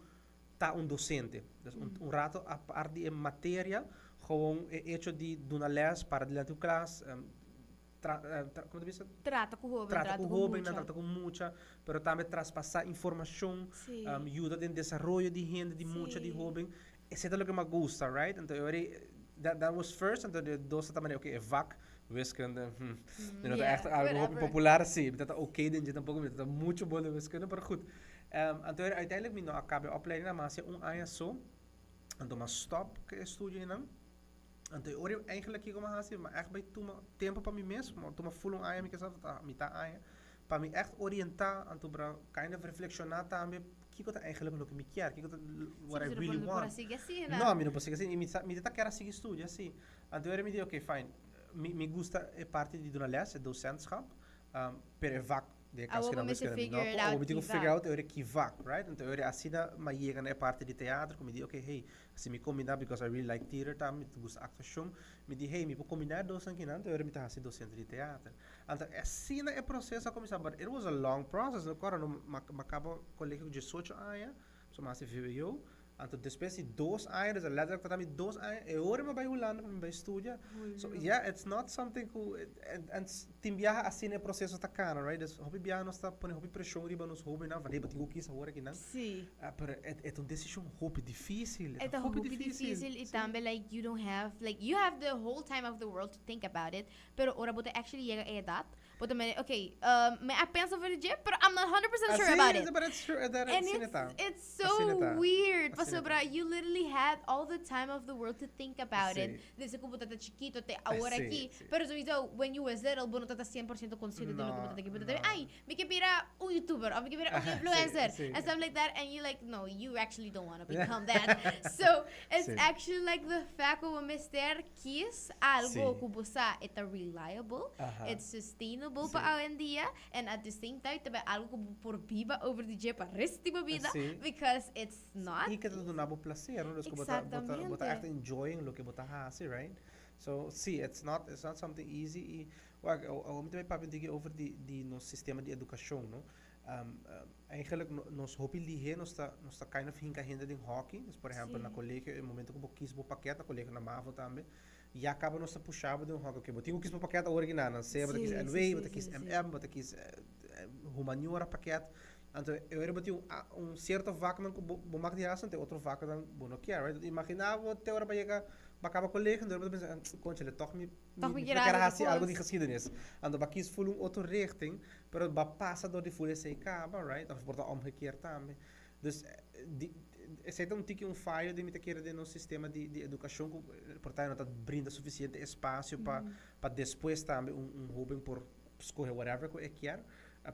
B: ta un docente. Dus un rato apart di e materia, gewoon e hecho di duna les, para dilanti un klas, tra, tra, como ta bisa?
A: Trata cu hoben,
B: trata cu hobennan, trata cu mucha, pero tambe traspasa informacion,
A: Sí.
B: yuda den desaroyo di hende, di mucha, di
A: Sí.
B: hoben. Esey ta loke mi a gusta, right? Anto e ora that, that was first, anto de dos ta manera, okay, e vak wiskunde, no ta
A: Yeah,
B: echt algo hopi
A: whatever.
B: popular, sí, mi ta ta okay den dje tampoco, mi ta ta mucho bon den wiskunde, pero goed. Anto e ora uiteindelijk mi no a caba e opleiding, mi a haci un aña so, anto mi a stop cu e studionan. Anto e ora eigenlijk kiko mi a hasi, mi a echt bai tuma tempo pa mi mes, mi a tuma full un aña, mi kisa ta mitá aña, pa mi echt orientá, anto bra kind of reflekshoná tambe kiko ta eigenlijk loke mi kier, kiko ta what I really
A: No por
B: want.
A: sigui asina.
B: No, mi no por sigui asina, i mi sa, mi ta kier a sigui studia, si. Anto e ora mi di, okay, fine, mi gusta e parti di duna les, e docentschap, pero e vak Den e caso
A: Awor
B: ki
A: bo
B: nan
A: mester
B: wiskunde mi no
A: figure it
B: awor
A: out
B: mi tin
A: ki
B: ku figure
A: vak.
B: out e ora ki vak, right? Anto e ora asina mi a yega na e parti di teatro ku mi di okay hey, si mi kombiná because I really like theater tambe, mi ta gusta aktuashon, mi di hey mi por kombiná e dos akinan, anto e ora mi ta hasi docente di teater. Anto asina e proseso a kuminsá, but it was a long process, no kòrda no mi a kaba kolegio ku diesocho aña, so mi a hasi vwo, Anto despues di dos aña, dus letterlijk ta mi dos aña, e ora mi a bai Hulanda pa mi bai studia. So yeah, it's not something ku, en tin biaha asina e proseso ta kana, right? Dus hopi biaha nos ta pone hopi preshon riba nos hobennan van, hey, bo tin ku kisa awor akinan.
A: Sí.
B: Pero e ta un desishon hopi difisil.
A: E ta hopi difisil i tambe like you don't have, like you have the whole time of the world to think about it, pero ora bo ta actually yega e edat, Bo ta mende, ok, mi a pensa over di dje, pero I'm not 100% sure about it.
B: But it's true, that
A: And
B: asina ta.
A: it's so
B: Asina ta.
A: weird,
B: Asina ta.
A: pasobra you literally had all the time of the world to think about it.
B: Sí.
A: Desde cu bo tata chikito te awor
B: Sí,
A: aki.
B: sí.
A: Pero sowieso, when you was little, bo no tata 100% consciente di loke bo
B: No,
A: tata ki. Bo tata,
B: no.
A: ay, mi ke bira un youtuber, of mi ke bira un
B: Sí,
A: influencer,
B: sí.
A: and stuff like that. And you like, no, you actually don't wanna become that. So, it's
B: Sí.
A: actually like the fact cu bo mester Kies algo
B: Sí.
A: ku bo sa e ta reliable,
B: Aha.
A: it's sustainable
B: Sí.
A: pa awendia, and at the same time ta bai algo ku bo por biba over di dje pa rest di bo bida,
B: Sí.
A: because it's not
B: I ke ta duna bo placer, no? Dus ku bo ta, bo ta, bo ta
A: Exactamente.
B: echt enjoying loke bo ta hasi, right? So, sí, it's not something easy i wak, awor mi ta bai papia un tiki over di, di nos sistema di edukashon, no? Eigenlijk nos hopi lihé nos ta nos ta kind of hinka hende den hockey. Dus por ehempel na
A: Sí.
B: colegio e momento ku bo kis bo pakèt na colegio na mavo tambe ya kaba nos ta pusha bo den un hockey. Oké bo tin ku kis bo pakèt awor aki na nan sea bo ta kis
A: Sí, sí,
B: NW, bo
A: sí,
B: ta kis
A: sí, sí.
B: MM, bo ta kis humaniora pakèt. Anto e ora bo tin un un sierto vaknan ku bo bo mak di hasi anto e otro vaknan bo no kier right. Imagina bo te ora bo a yega bo a kaba colegio anto bo ta pensa conchale tòg mi
A: Tòg mi
B: mi
A: kier
B: kier
A: hasi
B: hasi
A: otro
B: algo di
A: kos.
B: geschiedenis. Anto bo a kis ful un otro richting. Pero bo a pasa door di full esey caba, right? Of por ta omgekeerd tambe. Dus di, esey ta un tiki un fallo di mi ta kere den nos sistema di, di educacion cu por ta no ta brinda suficiente espacio pa, pa despues tambe un, un hoben por scoge whatever cu e kier.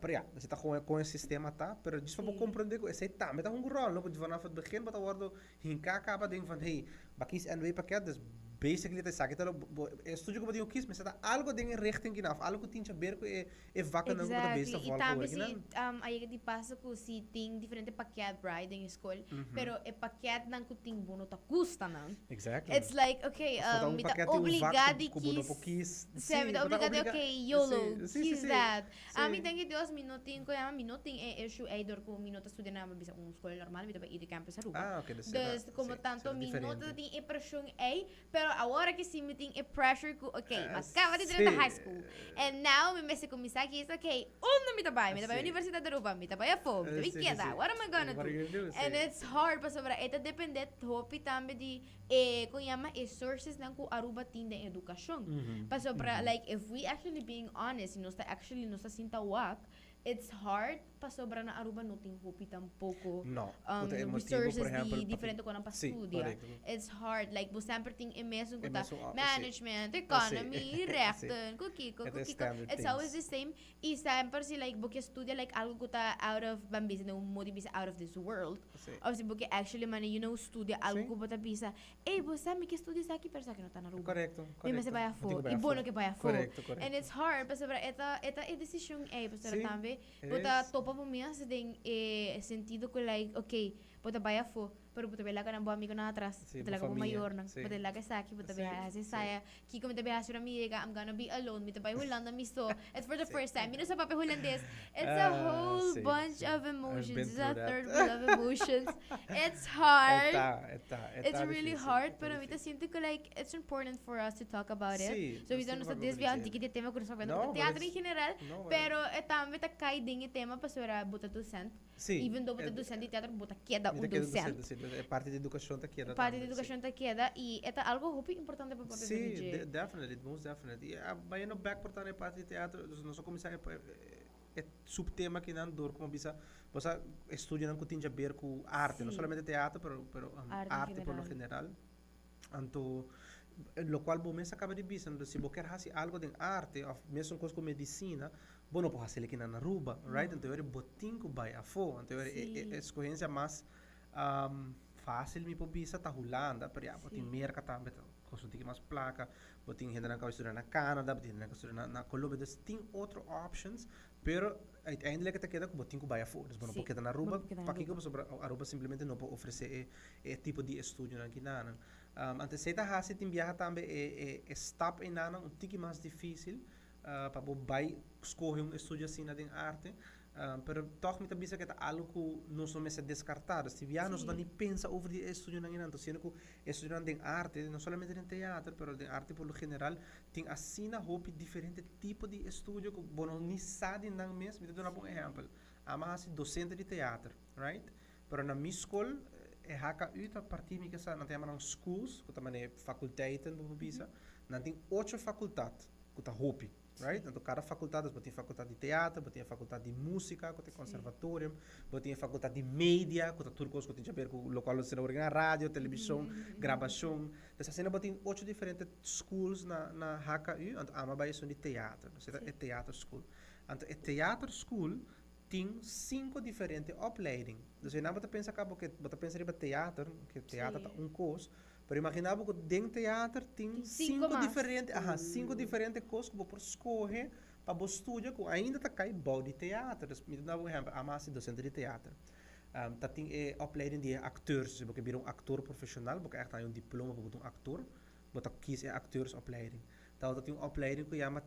B: Pero ya, esey ta con, con e sistema ta. Pero djis pa bo comprende cu esey tambe ta hunga rol, no? Cu vanaf het begin bo ta wordo hinca caba den van, hey, bo a kies NW pakket, dus basically ta esaki ta lo, bo, e studio cu bo tin cu kies mester ta algo den e richting kina of algo cu tin haber cu e E vakanan ku bo ta besta
A: Exactly. I
B: volg
A: tambe
B: awor
A: si
B: kinan.
A: a yega di pasa ku si tin diferente pakket right den e skol, pero e pakketnan ku tin bo no ta gusta nan.
B: Exactly.
A: It's like okay,
B: Of bo ta un
A: mi ta
B: pakket tin un vak
A: obligá
B: ku
A: di
B: ku bo no
A: kis
B: por kis.
A: Sí,
B: Sí,
A: mi ta
B: bo ta
A: obligá di
B: obligá.
A: okay, YOLO,
B: Sí, sí, sí,
A: kis
B: sí.
A: that. Ami
B: Sí.
A: danki Dios mi no tin, koe mi no tin e issue ei dor ku mi no ta studia na bisa un skol normal, mi ta bai Idu Campus Aruba.
B: Ah, okay, dus e ta
A: Dus como
B: sí,
A: tanto
B: e ta
A: mi no ta
B: diferente.
A: tin e preshon ei, pero Pero awor cu si mi tin e pressure cu, okay, mi a caba di drenta high school. And now mi mester cuminsa kies, okay, unda mi ta bay? Mi ta bay Universidad di Aruba, mi ta bay afo, mi ta bay keda, what am I gonna do? And it's hard pasobra e ta depende hopi tambe di e, con yama, e sources nan cu Aruba tin den educacion. Pasobra, like, if we actually being honest, si nos ta actually, nos ta sinta wak, it's hard pasobra na Aruba no tin hopi tampoco
B: No, cu ta e motibo,
A: resources
B: por ehempel,
A: di
B: pa
A: diferente conan pa
B: Si,
A: studia.
B: correcto.
A: It's hard, like bo semper tin e mesun cu
B: E
A: ta
B: mesun op- si.
A: management, economy,
B: Si.
A: rechten, cu kico,
B: E
A: cu
B: ta
A: kico.
B: standard
A: It's always
B: things.
A: the same. Y semper si like bo ke studia like algo cu ta out of, ban bisa den un modo di bisa out of this world.
B: Si.
A: Of si bo ke actually mane you know studia algo
B: Si.
A: cu bo ta bisa, Ey, bo sa mi ke studia esaki pero esaki no ta na Aruba.
B: Correcto,
A: Mi mester
B: correcto.
A: bai
B: Bo
A: afó.
B: tin ku bai
A: I bo
B: afó.
A: no ke bai afó.
B: Correcto, correcto.
A: And it's hard pasobra e ta e ta e decision ey pasobra
B: Sí,
A: tambe
B: it
A: bo ta
B: is.
A: topa bo mes den e sentido ku like okay bo ta bai afó pero bo ta bai laga nan bo amigonan atras,
B: Sí,
A: bo ta
B: bo
A: laga bo
B: famia,
A: mayornan,
B: sí.
A: bo ta laga esaki, bo ta
B: Sí,
A: bai hasi
B: sí.
A: esaya, kiko mi ta bai hasi ora mi yega, I'm gonna be alone, mi ta bai Hulanda mi so, it's for the
B: Sí.
A: first time, mi no sa papia hulandes. It's a
B: Ah,
A: whole
B: sí,
A: bunch
B: sí.
A: of
B: I've
A: emotions,
B: been
A: it's a
B: through that.
A: third wheel of emotions. It's hard.
B: E ta, e ta, e
A: It's
B: ta
A: really
B: difícil,
A: hard,
B: e ta
A: pero mi ta
B: difícil.
A: sinti cu like it's important for us to talk about it.
B: Sí,
A: So
B: nos
A: we
B: tin
A: no
B: cu
A: ta
B: papia
A: desvia
B: over
A: un tiki
B: dje.
A: di tema cu nos papia
B: No,
A: over
B: but
A: teatro in
B: it's
A: general,
B: no, but
A: pero e tambe ta cay den e tema pasobra bo ta docent.
B: Sí,
A: Even though bo ta
B: e
A: docent di teatro, bo ta keda
B: Mi
A: un
B: ta keda
A: docent.
B: docente, sí. Dus e parti di educacion ta keda
A: Parti di
B: tambe, sí.
A: educacion ta keda y e ta algo hopi importante pa papia
B: Sí,
A: over dje.
B: definitely, most definitely. Y a bayendo back por ta na e parti di teatro, dus nos a cuminsa e e subtema kinan door como bisa bo sa estudionan cu tin djaber cu arte, no solamente teatro pero pero
A: Arte en
B: arte por lo
A: general.
B: general. Anto locual bo mes a caba di bisa, anto si bo kier haci algo den arte of mesun cos cu medicina, bo no por haci el kinan na Aruba, right? Anto ora bo tin cu bay afo, anto ora e e escogencia mas facil mi por bisa ta Hulanda, pero ya bo tin Merca tambe ta kosta un tiki mas placa, bo tin hendenan ku a studia na Canada, bo tin hendenan ku a studia na na Colombia, dus tin otro options, pero uiteindelijk ta keda ku bo tin ku bai afó, dus bo no por keda na Aruba, pakiko? Pasobra Aruba simplemente no por ofresé e e tipo di estudionan kinanan. Anto esei ta hasi tin biaha tambe e e e stap einanan un tiki mas difícil pa bo bai skohe un estudio asina den arte, Pero tòg mi ta bisa ku e ta algu ku nos no mester deskartá. Dus tin biaha nos no ta ni pensa over di e estudionan einan. Enton siendo ku e estudionan den arte, no solamente den teater, pero den arte por lo general, tin asina hopi diferente tipo di estudio ku bo no ni sa di nan mes. Mi ta duna bo un ehèmpel. Ami a hasi dosente di teater, right? Pero na mi skol, e HKU ta partí mi ke sa, nan ta yama nan schools, ku ta manera fakulteiten bo por bisa. Nan tin ocho fakultat ku ta hopi. Right? Anto kada fakultat, dus bo tin fakultat di teater, bo tin e fakultat di músika ku ta e konservatorium, bo tin e fakultat di media ku ta tur kos ku tin haber ku lokual nos ta wòrdu na radio, televishon, grabashon. Dus asina bo tin ocho diferente schools na na HKU, anto ami a bai esun di teater, dus e ta e teater school. Anto e teater school tin sinku diferente opleiding. Dus einan bo ta pensa kaba bo ke bo ta pensa riba teater, ke teater ta un kos, Pero imagina bo ku den teater tin sinku diferente, aha, sinku diferente kos ku bo por skohe pa bo studia ku ainda ta kai bou di teater. Dus mi ta duna bo un ehèmpel, ami a hasi dosente di teater. Ta tin e opleiding di e akteurs, si bo ke bira un aktor profeshonal, bo ke ègt haña un diploma pa bo ta un aktor, bo ta kis e akteursopleiding. Ta tin un opleiding ku yama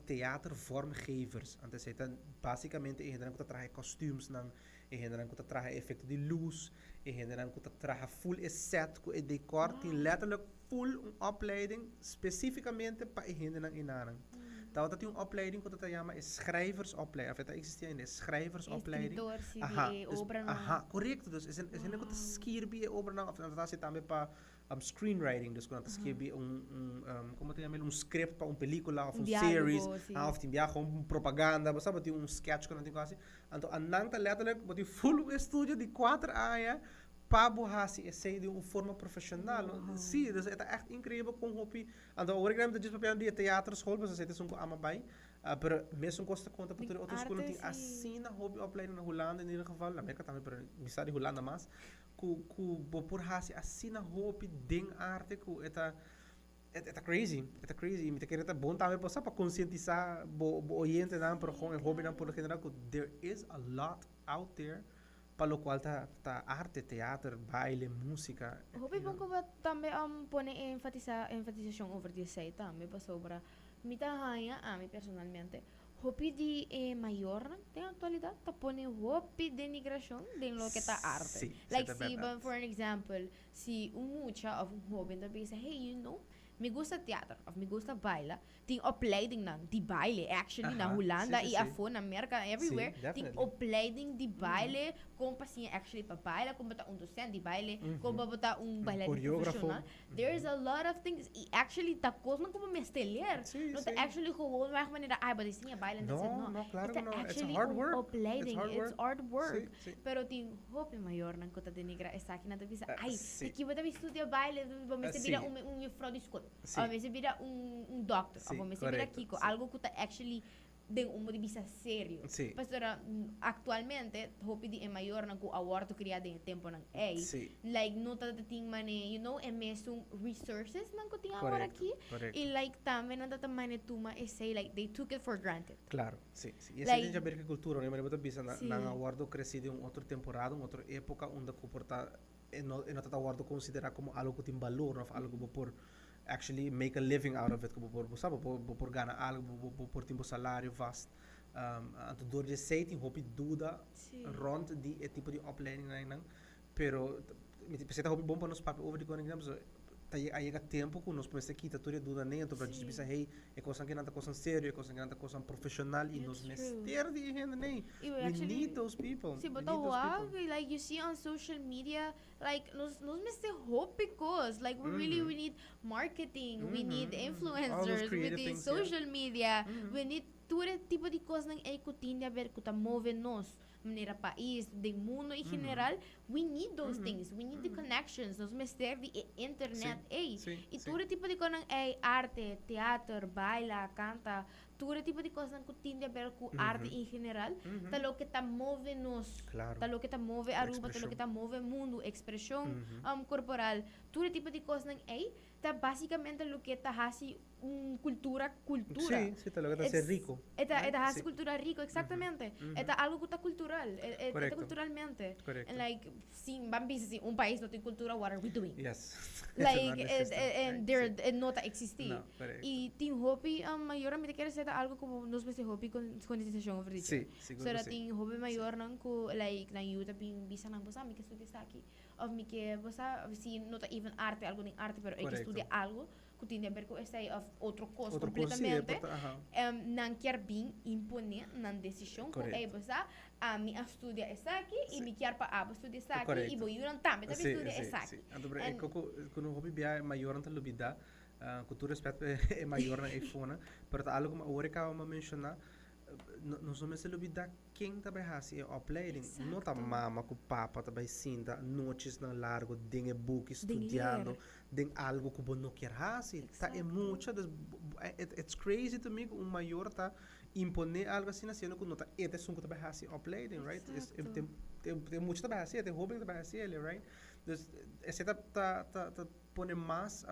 B: theatervormgevers. Anto esei ta basikamente e hendenan ku ta traha e kòstümsnan, e hendenan ku ta traha e efekto di lus, e hendenan ku ta traha ful e sèt ku e dekòr. Tin lèterlik ful un opleiding spesífikamente pa e hendenan enanan. Tabata tin un opleiding ku ta ta yama e schrijversopleiding, òf e ta eksistí ainda, e schrijversopleiding.
A: Eskritor, si, di
B: Aha,
A: e
B: dus,
A: obranan.
B: aha, korekto. Dus e hende ku ta skirbi e obranan òf nan ta hasi tambe pa screenwriting, dus ku nan ta skirbi un, un, komo ta yama el, un script pa un pelikula òf
A: Un
B: un series,
A: diálogo, si.
B: ah, òf tin biaha un propaganda, bo sa, bo tin un sketch ku nan tin ku hasi. Anto anan ta letterlijk, bo tin full un estudio di kuater aña pa bo hasi esei di un forma profeshonal.
A: Wow.
B: Sí, dus e ta ègt inkreibel kon hopi, anto awor ku nan ta djis papiando di e teaterschool, pasobra esei ta esun ku ama bai, pero mesun kos ta konta pa
A: Den
B: tur e otro skolnan,
A: arte,
B: tin
A: si.
B: asina hopi opleiding na Hulanda in ieder geval, na Merka tambe, pero mi sa di Hulanda mas, ku ku bo por hasi asina hopi den arte ku e ta e ta crazy, e ta crazy i mi ta kere ta bon tambe pa sa pa konsientisá bo bo oyentenan pero kon e hobennan por lo general ku there is a lot out there pa lokual ta ta arte, teater, baile, músika.
A: Hopi bon ku bo tambe pone e enfatisá enfatisashon over di esei tambe pasobra mi ta haña ami personalmente Hopi di e mayornan den actualidad ta pone hopi denigracion den loke ta arte.
B: Sí,
A: Like
B: ta
A: si,
B: berdad.
A: for an example, si un mucha of un hoben ta bisa, hey, you know, Mi gusta teater of mi gusta baila. Tin opleidingnan di baile actually na Hulanda y afo na Merca everywhere tin opleiding di baile con pa siña actually pa baila con pa ta un docent di baile con pa bo ta un bailarin profesional there is a lot of things y actually ta cosnan cu bo mester leer no ta actually gewoon weg manera ay bo ta siña baila and that's it no e ta actually un opleiding it's hard work pero tin hopi mayornan cu ta denigra esaki nan ta bisa ay di ki bo ta bin studia baile bo mester bira un juffrouw di school. Of mester bira un dokter. Of mester bira kiko. Algo ku ta actually den un modo di bisa serio. Pasobra actualmente hopi di e mayornan ku a wordo kria den e temponan ey, like no ta tin mane, you know, e mesun resources nan ku tin awor aki. Y like tambe nan ta ta mane tuma esey, like they took it for granted.
B: Claro, si, si. Y esey tin haber ku cultura, no? Manera bo ta bisa nan a wordo kresi den un otro temporada, un otro epoca unda ku por ta e no e no ta ta wòrdu konsiderá komo algu ku tin balor òf algu ku bo por actually make a living out of it, ku bo por bo sa bo por bo por gana algu, bo bo por tin bo salario vast. Anto dor di esei tin hopi duda rònt di e tipo di opleidingnan, pero mi ta pensa ta hopi bon pa nos papia over di kos pasobra ta a yega tempu ku nos mester kita tur e dudanan anto pa djis bisa hey e kosnan kinan ta kosnan serio, e kosnan kinan ta kosnan profeshonal i nos mester di e hendenan. We need those people.
A: Si bo ta wak, like you see on social media, like nos nos mester hopi kos, like we really we need marketing, we need influencers, we need social media, we need tur e tipo di kosnan ei ku tin di aber ku ta move nos manera pais, den mundo en general, we need those things, we need the connections, nos mester di e internet ei. I tur e tipo di kosnan ei, arte, teater, baila, kanta, Tur e tipo di kosnan ku tin di aber ku arte en general ta loke ta move nos, ta loke ta move Aruba, ta loke ta move mundu, ekspreshon korporal, tur e tipo di kosnan ei ta basikamente loke ta hasi un kultura kultura.
B: Sí, sí, ta loke ta hasi riku.
A: E ta e ta hasi kultura riku, eksaktamente. E ta algu ku ta kultural, e ta kulturalmente. And like si ban bisa si un pais no tin kultura, what are we doing?
B: Yes.
A: Like there e no ta eksistí. Y tin hopi mayornan, mi ta kere sey ta algo cu nos mester hopi concientisacion over di dje.
B: Sí, sigur
A: So
B: cu
A: dat
B: si.
A: tin hopi mayornan cu like nan yu ta bin bisa nan, bo sa mi ke studia esaki, of mi ke, bo sa, si no ta even arte, algo den arte, pero e ke studia algo cu tin di haber cu esey of otro cos
B: Otro cos, sí, e
A: completamente.
B: por ta, aha.
A: Nan kier bin impone nan decision cu, ey, bo sa, ami a studia esaki y mi kier pa abo studia esaki y bo yunan tambe ta bin studia esaki.
B: Sí, sí. Anto, pero e cu no hopi bia e mayornan ta lubida Ku tur respet pa e mayornan ei fonan, pero ta algu ku awor e kaba menshoná, nos no mester lubidá ken ta bai hasi e opleiding. No ta mama ku papa ta bai sinta nochesnan largu den e buki studiando den algu ku bo no kier hasi. Ta e mucha. Dus it's crazy to me ku un mayor ta imponé algu asina siendo ku no ta e ta esun ku ta bai hasi e opleiding, right? E mucha ta bai hasié, e hoben ta bai hasié, right? Dus esei ta ta. Pone mas,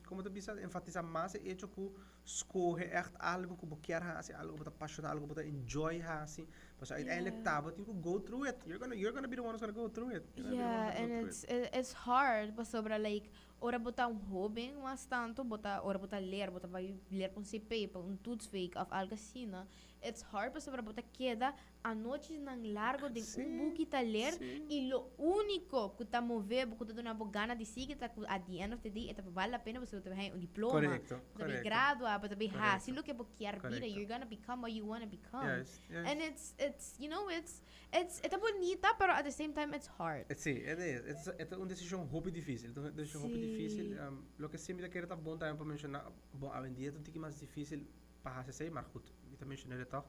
B: como ta bisa, enfatisa mas e hecho cu scoge echt algo cu bo kier haci, algo cu bo ta pasiona, algo cu bo ta enjoy haci. Pasobra uiteindelijk ta bo tin cu go through it. You're gonna, you're gonna be the one who's gonna go through it. You're gonna be the one
A: Yeah,
B: who's gonna
A: and
B: go through
A: it's, it's hard pasobra like ora bo ta un hoben mas tanto bo ta ora bo ta leer bo ta bai leer pa un CP, pa un toetsweek of algo asina, it's hard pasobra bo ta keda Anochinan largo den un buki ta leer y lo unico cu ta move bo, cu ta duna bo gana di sigui ta cu at the end of the day e ta bal la pena pasobra bo ta bay haña un diploma, bo ta bay gradua, bo ta bay haci loke bo kier bira, you're gonna become what you wanna become. And it's, it's, you know, it's, it's, e ta bunita pero at the same time it's hard.
B: Si, e ta, e ta un decision hopi dificil, e ta un decision hopi dificil. Loke si mi ta kere ta bon tambe pa menciona, bon awendia ta un tiki mas dificil pa haci esey, maar goed, mi ta mencion'e toch.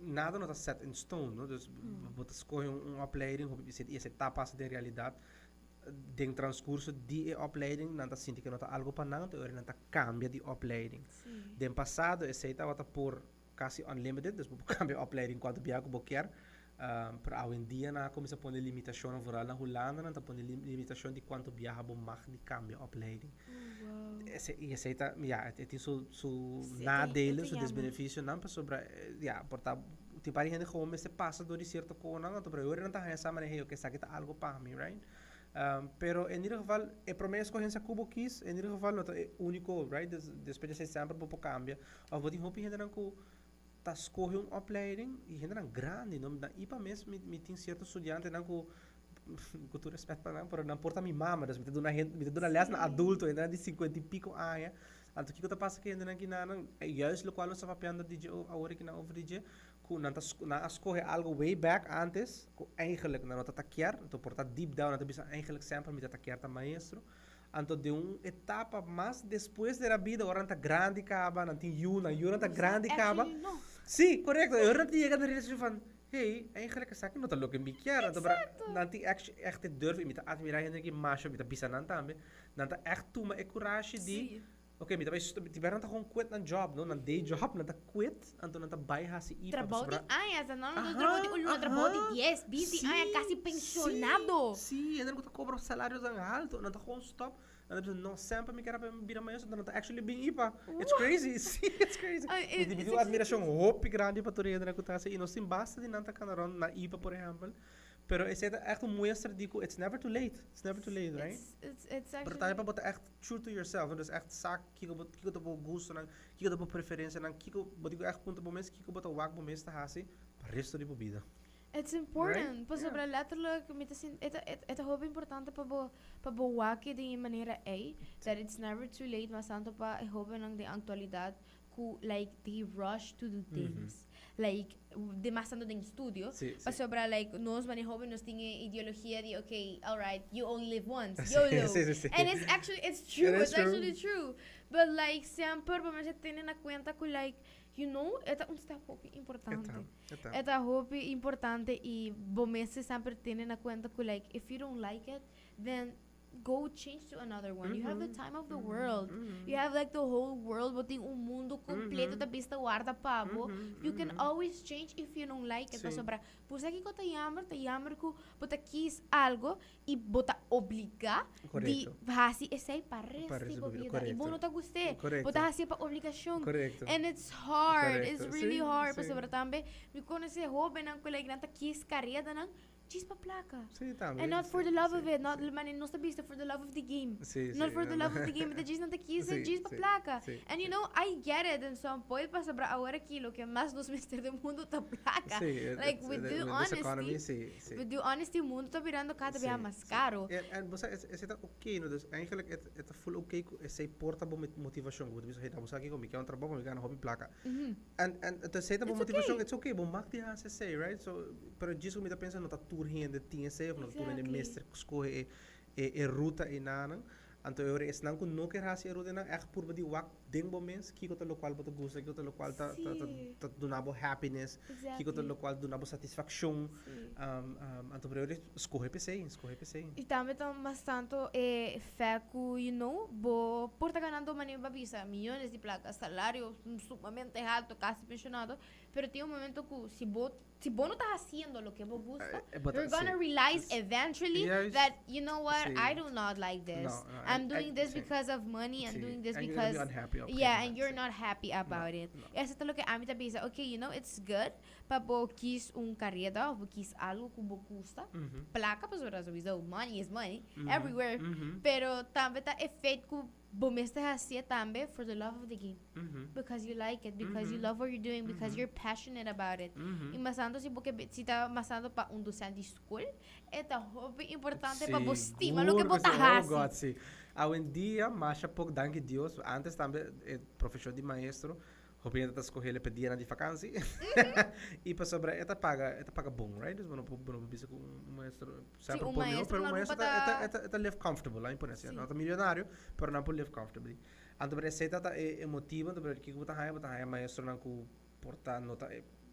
B: Nada no ta set in stone, no? Dus bo ta scoge un opleiding, hopi bisa y esey ta pasa den realidad. Den transcurso di e opleiding nan ta sinti cu no ta algo pa nan, enton e ora nan ta cambia di opleiding. Den pasado esey tabata por casi unlimited, dus bo por cambia opleiding cuanto bia cu bo kier. Pero awendia nan a cuminsa pone limitacionnan, vooral na Hulanda nan ta pone limitacion di cuanto biaha bo mag di cambia opleiding. Y esey ta, ya, e tin su, su nadelen, su desbeneficionan, pasobra, ya, por ta, tin par di hende gewoon mester pasa door di cierto conan, anto pero e ora nan ta haya sa manera, hey, oke, esaki ta algo pa mi, right? Pero en ieder geval, e prome escogencia cu bo kies, en ieder geval no ta e unico, right? Dus despues di esey semper bo por cambia. Of bo tin hopi hendenan cu ta scoge un opleiding, y hendenan grandi, no? Na IPA mes mi tin cierto studiantenan cu. Ku tur respet pa nan, pero nan por ta mi mama, dus mi ta duna hende, mi ta duna les na adulto, hendenan di sinkuenta i piko aña. Anto kiko ta pasa ku hendenan kinanan? Juist lokual nos ta papiando di dje awor aki nan over di dje, ku nan ta nan a skohe algo way back antes, ku eigenlijk nan no ta ta kier, anto por ta deep down nan ta bisa eigenlijk semper mi ta ta kier ta maestro. Anto den un etapa mas despues den nan bida, ora nan ta grandi kaba, nan tin yu, nan yunan ta grandi kaba.
A: Actually no.
B: Sí, korekto. E ora nan ta yega na realisashon van, Hey, eigenlijk esaki no ta loke mi kier. Anto bra, nan tin echt e durf, i mi ta admirá hende ki masha, mi ta bisa nan tambe, nan ta echt tuma e kurashi di, oké, mi ta bai, di bèrdad nan ta gewoon quit nan job, no, nan day job, nan ta quit, anto nan ta bai hasi IPA.
A: Trabou di aña, sa nan no trabou di un luna, trabou di dies, binti aña, kasi penshonado.
B: Sí, hende ku ta kobra salarionan haltu, nan ta gewoon stop. Nan ta bisa, no, semper mi kier a bira maestro, anto nan ta actually bin IPA. It's crazy, sí, it's crazy. Mi tin un admiracion hopi grandi pa tur e hendenan cu ta haci, y nos tin basta di nan ta cana rond na IPA, por ehempel. Pero esey ta echt un muestra di cu it's never too late, it's never too late, right? Pero tambe pa bo ta echt true to yourself, no? Dus echt sa kico bo, kico ta bo gustonan, kico ta bo preferencianan, kico, bo tin cu echt puntra bo mes kico bo ta wak bo mes ta haci pa resto di bo bida.
A: It's important, pasobra letterlijk mi ta sinti e ta e ta hopi importante pa bo pa bo wak e den e manera ei, that it's never too late mas tanto pa e hobennan den actualidad ku like they rush to do things, like den mas tanto den studio, pasobra like nos manera hoben nos tin e ideologia di okay alright you only live once, YOLO, and it's actually it's true, it's actually true, but like semper bo mester tene na cuenta ku like you know e ta un step hopi importante. E ta hopi importante y bo mester semper tene na cuenta cu like if you don't like it then go change to another one. You have the time of the world. You have like the whole world. Bo tin un mundo completo ta bista warda pa bo. You can always change if you don't like it. Pasobra bo sa kico ta jammer? Ta jammer cu bo ta kies algo y bo ta obliga di haci esey pa rest di bo bida y bo no ta gust'e. Bo ta haci'e pa obligacion. And it's hard, it's really hard pasobra tambe mi conoce hobennan cu like nan ta kies careranan djis pa placa. And not for the love of it, not mane nos ta bisa for the love of the game. Not for the love of the game, ta djis nan ta kies djis pa placa. And you know, I get it in some point pasobra awor aki loke mas nos mester den mundo ta placa. Like with due honesty. With due honesty, mundo ta birando kada bia mas caro.
B: En, en bo sa, esei ta oké, no? Dus eigenlijk e, e ta full oké ku esei por ta bo motivashon. Ku bo ta bisa, hey, bo sa kiko, mi ke un trabou pa mi gana hopi plaka. En, en, entonces esei ta bo motivashon, it's oké, bo mag di hasi esei, right? So, pero djis ku mi ta pensa no ta tur hende tin esei of no ta tur hende mester skohe e, e, e ruta einanan. Anto e ora esnan ku no kier hasi e ruta einan, ègt purba di wak den bo mes kiko ta lokual bo ta gusta, kiko ta lokual ta ta ta ta duna bo happiness, kiko ta lokual duna bo satisfakshon. Anto por e ora skohe p'esei, skohe p'esei.
A: I tambe ta mas tanto e fe ku you know bo por ta ganando manera bo a bisa miyones di plaka, salario sumamente halto, kasi penshonado, pero tin un momento ku si bo Si bo no ta haciendo loke bo gusta, you're gonna realize eventually that, you know what, I do not like this. I'm doing this because of money, I'm doing this because... Yeah, and you're not happy about it. Eso ta loke ami ta bisa, okay, you know, it's good pa bo kies un careda of bo kies algo cu bo gusta. Placa pasobra sowieso, money is money, everywhere. Pero tambe ta e feit cu Bo mester hacié tambe for the love of the game. Because you like it, because you love what you're doing, because you're passionate about it. Y mas tanto si bo ke si ta mas tanto pa un docent di school, e ta hopi importante pa bo stima loke bo ta
B: haci. Oh God, si. Awendia, masha pok, danki Dios, antes tambe e profesion di maestro, Hopi hende ta skohe el pa dianan di vakansi. I pasobra e ta paga, e ta paga bon, right? Dus bo no por, bo no por bisa ku un maestro
A: semper por mihó,
B: pero un maestro ta, e ta, e ta, e ta live comfortable, laat mi pone asina. No ta milionario, pero nan por live comfortably. Anto pero esei ta ta e motibo, anto pero kiko bo ta haña? Bo ta haña maestronan ku por ta no ta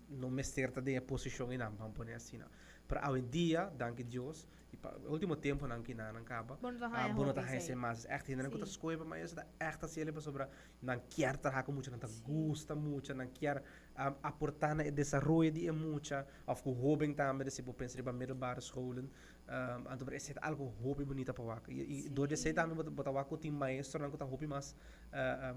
B: no mester ta den e posishon einan, ban pone asina. Pero awendia, danki Dios, I pa e ultimo temponan ki nan kaba,
A: Bo no ta haña
B: bo no ta
A: hopi
B: haña
A: esei.
B: esei mas. Echt hendenan ku ta
A: Sí.
B: skohe pa maestro ta echt hasi el pasobra nan kier traha ku mucha, nan ta gusta mucha, nan kier aportá na e desaroyo di e mucha òf ku hóben tambe, si bo pensa riba middelbare scholen. Anto pero esei ta algu hopi bunita pa wak. I dor di esei tambe bo ta wak ku tin maestronan ku ta hopi mas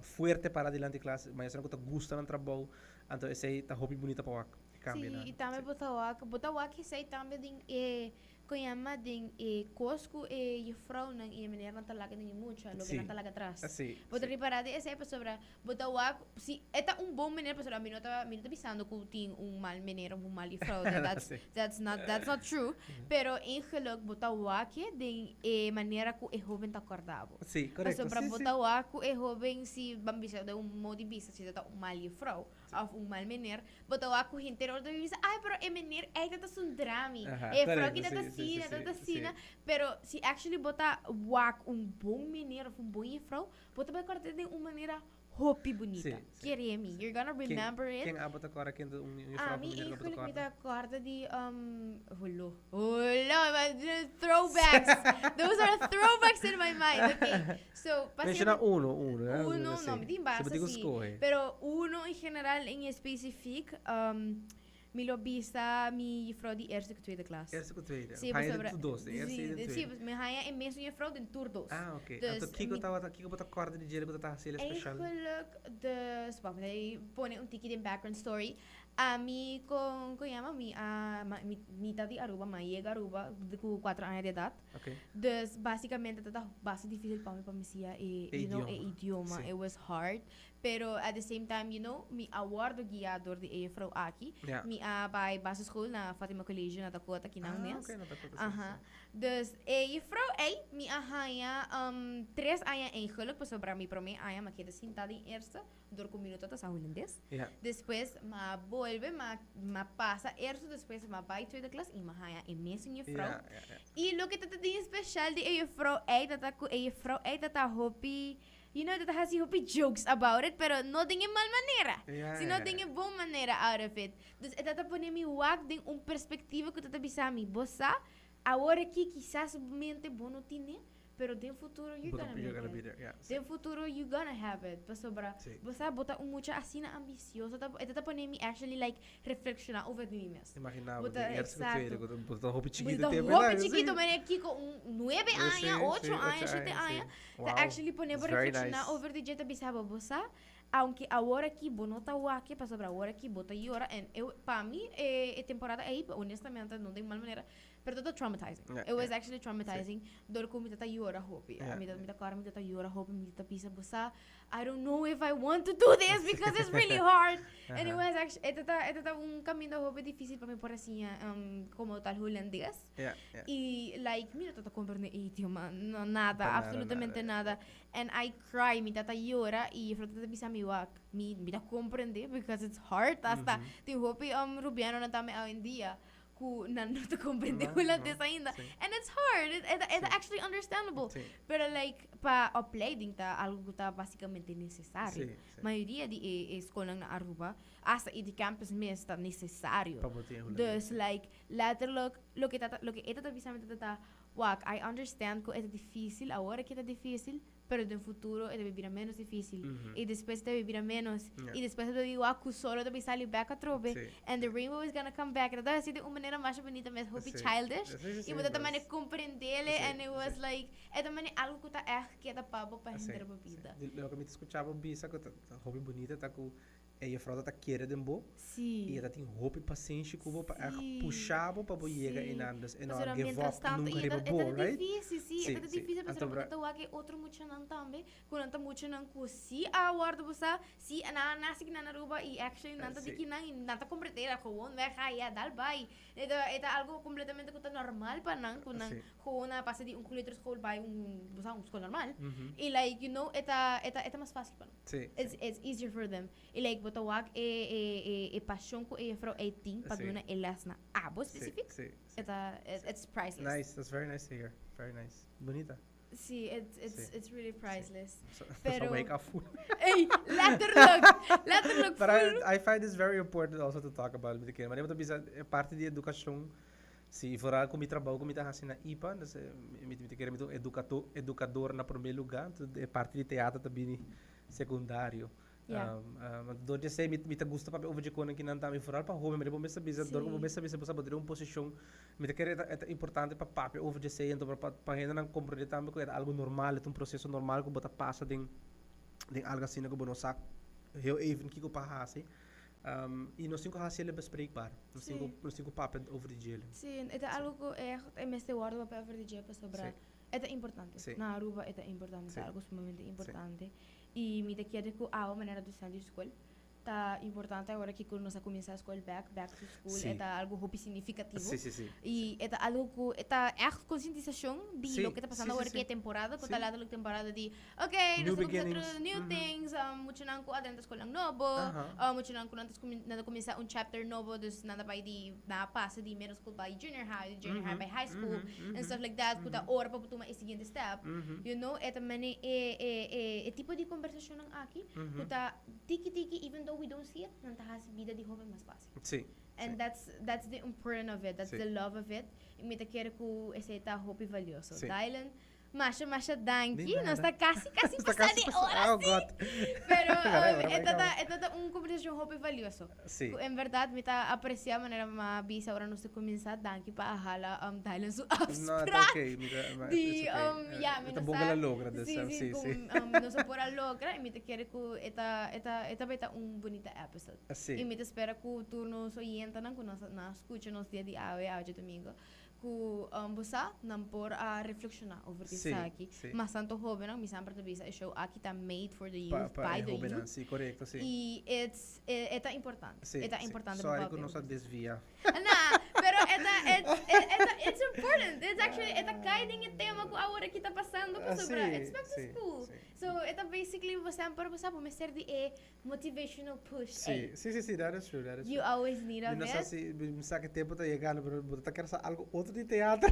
B: fuerte para dilanti klas, maestronan ku ta gusta nan trabou. Anto esei ta hopi bunita pa wak, e
A: Sí,
B: kambionan.
A: i tambe bo ta wak, bo ta wak esei tambe den e. Con yama den e cos cu e juffrouwnan y e meneernan ta laga den e mucha, loke nan ta laga atras. Bo ta ripara di esey pasobra bo ta wak si e ta un bon meneer pasobra mi no ta mi no ta bisando cu tin un mal meneer of un mal juffrouw, that's that's not that's not true, pero eigenlijk bo ta wak e den e manera cu e hoben ta corda bo. Pasobra bo ta wak cu e hoben si ban bisa den un modo di bisa si ta un mal juffrouw of un mal meneer, Bo ta wak ku henter ora ta bisa, ay, pero e meneer ei ta ta zundra mi. E juffrouw ki ta ta asina, ta ta asina. Pero si actually bo ta wak un bon meneer of un bon juffrouw, bo ta bai kòrda den un manera hopi bunita. Kere mi, you're gonna remember it.
B: Ken abo ta kòrda ken ta un juffrouw of un meneer ku abo ta kòrda?
A: Ami eigenlijk mi ta kòrda di holo, holo, throwbacks. Those are throwbacks in my mind, okay. So, pa
B: Menciona uno, uno. Eh?
A: Uno, no, mi tin basta si. Pero uno in general, in specifiek, mi lo bisa mi juffrouw di eerste ku tweede klas.
B: Eerste ku tweede. Si, pasobra. Tur dos, de eerste i de tweede.
A: Si, mi haya e mesun juffrouw den tur dos.
B: Ah, oké. Dus, Anto kiko tabata, kiko bo ta kòrda di djele ku ta hasi el special?
A: Eigenlijk, dus, wacht, mi ta pone un tiki den background story. Ami con, con yama mi a, mi, mi ta di Aruba, mi a yega Aruba ku cuatro aña di edad.
B: Okay.
A: Dus basicamente ta basta difícil pa mi pa mi siña e,
B: E
A: you know, e
B: idioma.
A: idioma.
B: Sí.
A: It was hard. Pero at the same time, you know, mi a wordo guia door di e juffrouw aki.
B: Ja.
A: Mi a bai basisschool na Fatima College na Dakota, kinan
B: Ah,
A: mes.
B: oké, na Dakota, sí,
A: Aha.
B: sí.
A: Dus e juffrouw ei, mi a haña 3 aña eigenlijk, pasobra mi promé aña mi a keda sinta den eerste. Dor ku mi no ta sa hulandes.
B: Ja.
A: Despues m'a bolbe, m'a m'a pasa eerste, despues m'a bai tweede klas i m'a haña e mesun juffrouw.
B: Ja, ja, ja.
A: I loke ta ta tin special di e juffrouw ei ta ta ku e juffrouw ei ta ta hopi, you know, ta ta hasi hopi jokes about it, pero no den e mal manera,
B: Ja,
A: sino
B: ja,
A: den
B: ja.
A: e bon manera out of it. Dus e ta ta pone mi wak den un perspectiva ku ta ta bisa mi, bo sa, awor aki kisas bo mente bo no tine, Pero den futuro you
B: Bo ta
A: gonna
B: you're
A: make
B: gonna
A: it.
B: be there, yeah, sí.
A: Den futuro you gonna have it. Pasobra
B: Sí.
A: bo sa bo ta un mucha asina ambicioso. Ta, e ta pone mi actually like reflexiona over di mi mes.
B: Imagina
A: Bo
B: bo
A: ta
B: den eerste of tweede,
A: exacto.
B: ku ta bo ta hopi
A: Bo
B: chikito
A: ta
B: tempo
A: hopi
B: na, sí.
A: chikito, manera kiko un nuebe
B: Sí,
A: aña,
B: sí,
A: ocho
B: ocho
A: aña, shete
B: aña, sí.
A: aña. Ta
B: Wow,
A: actually pone bo
B: that's very
A: reflexiona
B: nice.
A: over di dje ta bisa bo, bo sa, aunke awor aki bo no ta wak pasobra awor aki bo ta yora en eu pa mi e e temporada ei honestamente no den mal manera Pero ta ta traumatizing.
B: Ja,
A: It was
B: ja.
A: actually traumatizing. Door ku mi tata yora hopi.
B: Ja.
A: Mi ta mi ta kòrda mi tata yora hopi, mi tata bisa bo sa, I don't know if I want to do this because it's really hard. And it was actually, e tata e tata un kaminda hopi difícil pa mi por a siña komo tal hulandes.
B: Ja, ja.
A: I like mi no tata komprende e idioma, no nada,
B: Pa nada,
A: absolutamente
B: nada,
A: nada. And I cry, mi tata yora i juffrouw tata bisa mi wak, mi mi ta komprende because it's hard hasta tin hopi rubianonan tambe awendia ku nan no ta comprende
B: No,
A: hulandes
B: no,
A: ainda.
B: sí.
A: And it's hard. It
B: Sí.
A: actually understandable.
B: Sí.
A: Pero like pa opleiding ta algo ku ta basicamente necesario.
B: Sí, sí.
A: Mayoria di e, e skolnan na Aruba, hasta i di campus mes ta necesario.
B: Pa bo tin hulandes,
A: Dus
B: sí.
A: like letterlijk loke ta loke e ta bisa mi ta ta wak, I understand ku e ta difícil, awor aki ta difícil, Pero den futuro e ta bira menos difícil. Y despues e ta bira menos. Y despues e ta igual cu solo ta sali back atrobe. And the rainbow is gonna come back. Ta así di un manera masha bunita mes hopi childish. Y bo ta ta mane comprendele and it was like e ta mane algo cu ta echt keda pa bo pa henter bo bida.
B: Loke mi ta scucha bo bisa cu ta hopi bunita ta cu E juffrouw ta kere den bo.
A: Sí.
B: I e ta tin hopi pasenshi ku bo pa echt
A: Sí.
B: pusha bo pa bo yega
A: Sí.
B: einan. Dus e no a
A: Pasobra
B: give
A: mientras
B: up
A: tanto,
B: nunca
A: i e
B: riba
A: ta, e
B: bo,
A: ta
B: right?
A: difícil, sí, e
B: Sí,
A: ta
B: sí.
A: difícil pasobra
B: Anto
A: bo
B: bra-
A: ta wak e otro muchanan tambe, ku nan ta muchanan ku sí a wòrdu bo sa, sí nan a nase kinan na Aruba i actually nan ta di
B: Sí.
A: kinan i nan ta komprendé gewoon weg a ya dal bai. E ta algo completamente ku ta normal pa nan, ku nan
B: Sí.
A: gewoon a pasa di un kleuterschool bai un, bo sa, un skol normal.
B: Mhm.
A: I like, you know, e ta, e ta, e ta mas fácil pa nan.
B: Sí.
A: It's easier for them. I like bo ta wak e, e, e, e pasion ku e juffrouw ei tin pa
B: Sí.
A: duna e les na abo
B: Sí,
A: specifiek.
B: sí, sí.
A: E ta, it's priceless.
B: Nice, that's very nice to hear. Very nice. Bunita.
A: Sí, it's,
B: Sí.
A: it's really priceless.
B: So,
A: Pero-
B: so wake up full.
A: Ey, letterlijk! Letterlijk
B: But
A: full.
B: I find this very important also to talk about. Mi ta kere. Maar ta bisa e parte di educacion. Si, vooral cu mi trabou cu mi ta haci na IPA. Dus, mi ta kere mi ta un educador na primer lugar. Entonces, e parte di teatro ta bini secundario.
A: Ja.
B: Door di esey mi ta gusta papia over dje konan kinan tambe, vooral pa hoben, bo mester bisa, door ku bo mester bisa bo sa bo ta den un posishon, mi ta kere e ta importante pa papia over dje esey, anto pa pa hendenan komprende tambe ku e ta algu normal, e ta un proseso normal ku bo ta pasa den den algu asina ku bo no sa heel even kiko pa hasi. I nos tin ku hasi el bespreekbaar. Nos tin ku, nos tin ku papia over di djele.
A: Sí, e ta algo ku echt e mester wòrdu papia over di dje pasobra e ta importante. Na Aruba e ta importante, ta algo sumamente importante. I mi ta kere ku awe manera docente di skol ta importante awor aki ku nos a kuminsá skol bèk, back to school, e ta algo hopi signifikativo.
B: Sí, sí, sí.
A: I e ta algo ku e ta ègt konsientisashon di loke ta pasando awor aki e temporada, ku ta letterlijk temporada di ok,
B: New
A: nos ta kuminsá
B: beginnings.
A: otro new things, muchanan ku a drenta skolnan nobo, muchanan ku nan ta nan ta kuminsá un chapter nobo, dus nan ta bai di, nan a pasa di middle school bai junior high, di junior high bai high school, and stuff like that, ku ta ora pa bo tuma e siguiente step. E ta mane e e e e tipo di kombersashonnan aki ku ta tiki tiki, even though we don't see it, nan ta hasi bida di hoben mas fácil. And that's the important of it, that's the love of it. I mi ta kere ku esei ta hopi valioso. Dylan, masha masha danki.
B: Di
A: Nos
B: nada.
A: ta kasi kasi
B: Nos ta
A: pasa
B: kasi
A: di
B: pasa.
A: ora
B: Oh,
A: sí.
B: God.
A: Pero
B: Whatever,
A: e
B: whatever.
A: ta ta un conversacion hopi valioso.
B: Sí.
A: Ku en verdad mi ta aprecia manera m'a bisa ora nos ta cuminsa. Danki pa a hala Dylan su
B: No, ta
A: afspraak.
B: okay. Mi ta, ma,
A: Di,
B: it's okay.
A: Ya, mi
B: E ta
A: no
B: bon
A: sa.
B: ku el a logra, dus,
A: Sí, sí,
B: sí,
A: ku,
B: sí.
A: nos a por a logra y mi ta kere ku e ta beta un bunita episode.
B: Sí.
A: Y mi ta spera ku tur nos oyentenan ku nos a skucha nos dia di awe, awe djadomingo, Ku bo sa, nan por a reflekshoná over di esaki. Mas tantu hóbennan, mi semper ta bisa e show aki ta made for the youth,
B: Pa
A: by
B: e
A: the
B: hóbennan,
A: youth.
B: sí, korekto, sí.
A: I it's, e ta importante.
B: Sí,
A: E ta
B: sí.
A: importante pa
B: Sorry
A: papia
B: ku nos a
A: over.
B: desvia.
A: Na, pero e ta, it's, e ta, it's important. It's actually, e ta kai den e tema ku awor aki ta pasando pasobra it's back to school. So e ta basically bo semper bo sa bo mester di e motivational push
B: Sí,
A: ey.
B: sí, sí, sí, that is true, that is
A: You
B: true.
A: always need
B: Mi
A: of
B: no sa
A: it.
B: si, mi sa ke tempo ta yegando, pero bo ta kier sa algo otro di teatro.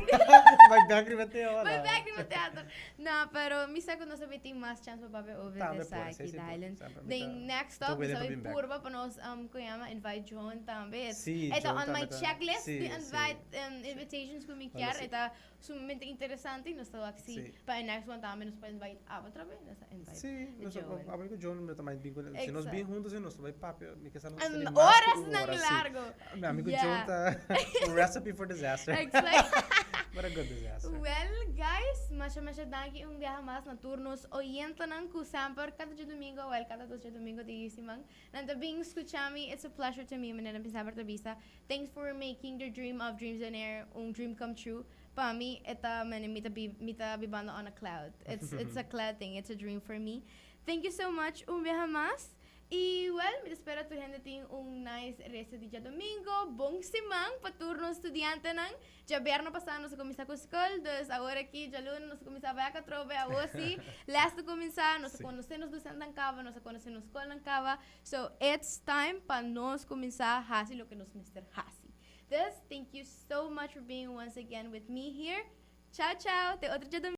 B: Bai bek riba teatro.
A: Bai bek riba teatro. No, pero mi sa ku nos a bin tin mas chance pa papia over
B: Tambe
A: di
B: por,
A: esaki,
B: sí, sí, por.
A: Dylan.
B: Semper mi
A: Den next
B: ta
A: stop, nos
B: willing
A: a
B: pa
A: bin
B: bin bek.
A: purba pa nos, con yama, invite John tambe. It's,
B: Sí,
A: e ta
B: John
A: on my
B: tambe ta,
A: checklist
B: sí,
A: di
B: sí.
A: invite, invitations ku mi
B: Ola
A: kier.
B: sí.
A: E ta sumamente interesante y nos ta wak si
B: Sí.
A: pa e next one tambe nos por invite abo otra vez, nos ta invite
B: Sí, nos
A: Joan.
B: abo cu Joan mi ta mind bin cu si nos bin
A: Exacto.
B: huntos nos ta bay papia, mi ke sa nos ta tene mas cu
A: Horas
B: un
A: nan
B: hora, sí.
A: largo.
B: Mi ami cu Joan ta un recipe for disaster.
A: Exacto.
B: But a good disaster.
A: Well, guys, masha masha danki un biaha mas na tur nos oyentenan cu semper cada djadomingo, well, cada dos djadomingo di siman, nan ta bin scucha mi. It's a pleasure to me, manera mi semper ta bisa. Thanks for making the dream of Dreams on Air un dream come true. Pa mi e ta mene mi ta mi ta bibando on a cloud. It's it's a cloud thing, it's a dream for me. Thank you so much un biaha mas. Y well, mi ta spera tur hende tin un nice resto di djadomingo. Bon siman pa tur nos studiantenan. Djaberno pasa nos a cuminsa cu school, dus awor aki djaluna nos a cuminsa bek atrobe. Awor si les ta cuminsa, nos a conoce nos docentenan caba, nos a conoce nos scolnan caba. So it's time pa nos cuminsa haci loke nos mester haci. Dus thank you so much for being once again with me here. Ciao ciao, te otro djadomingo.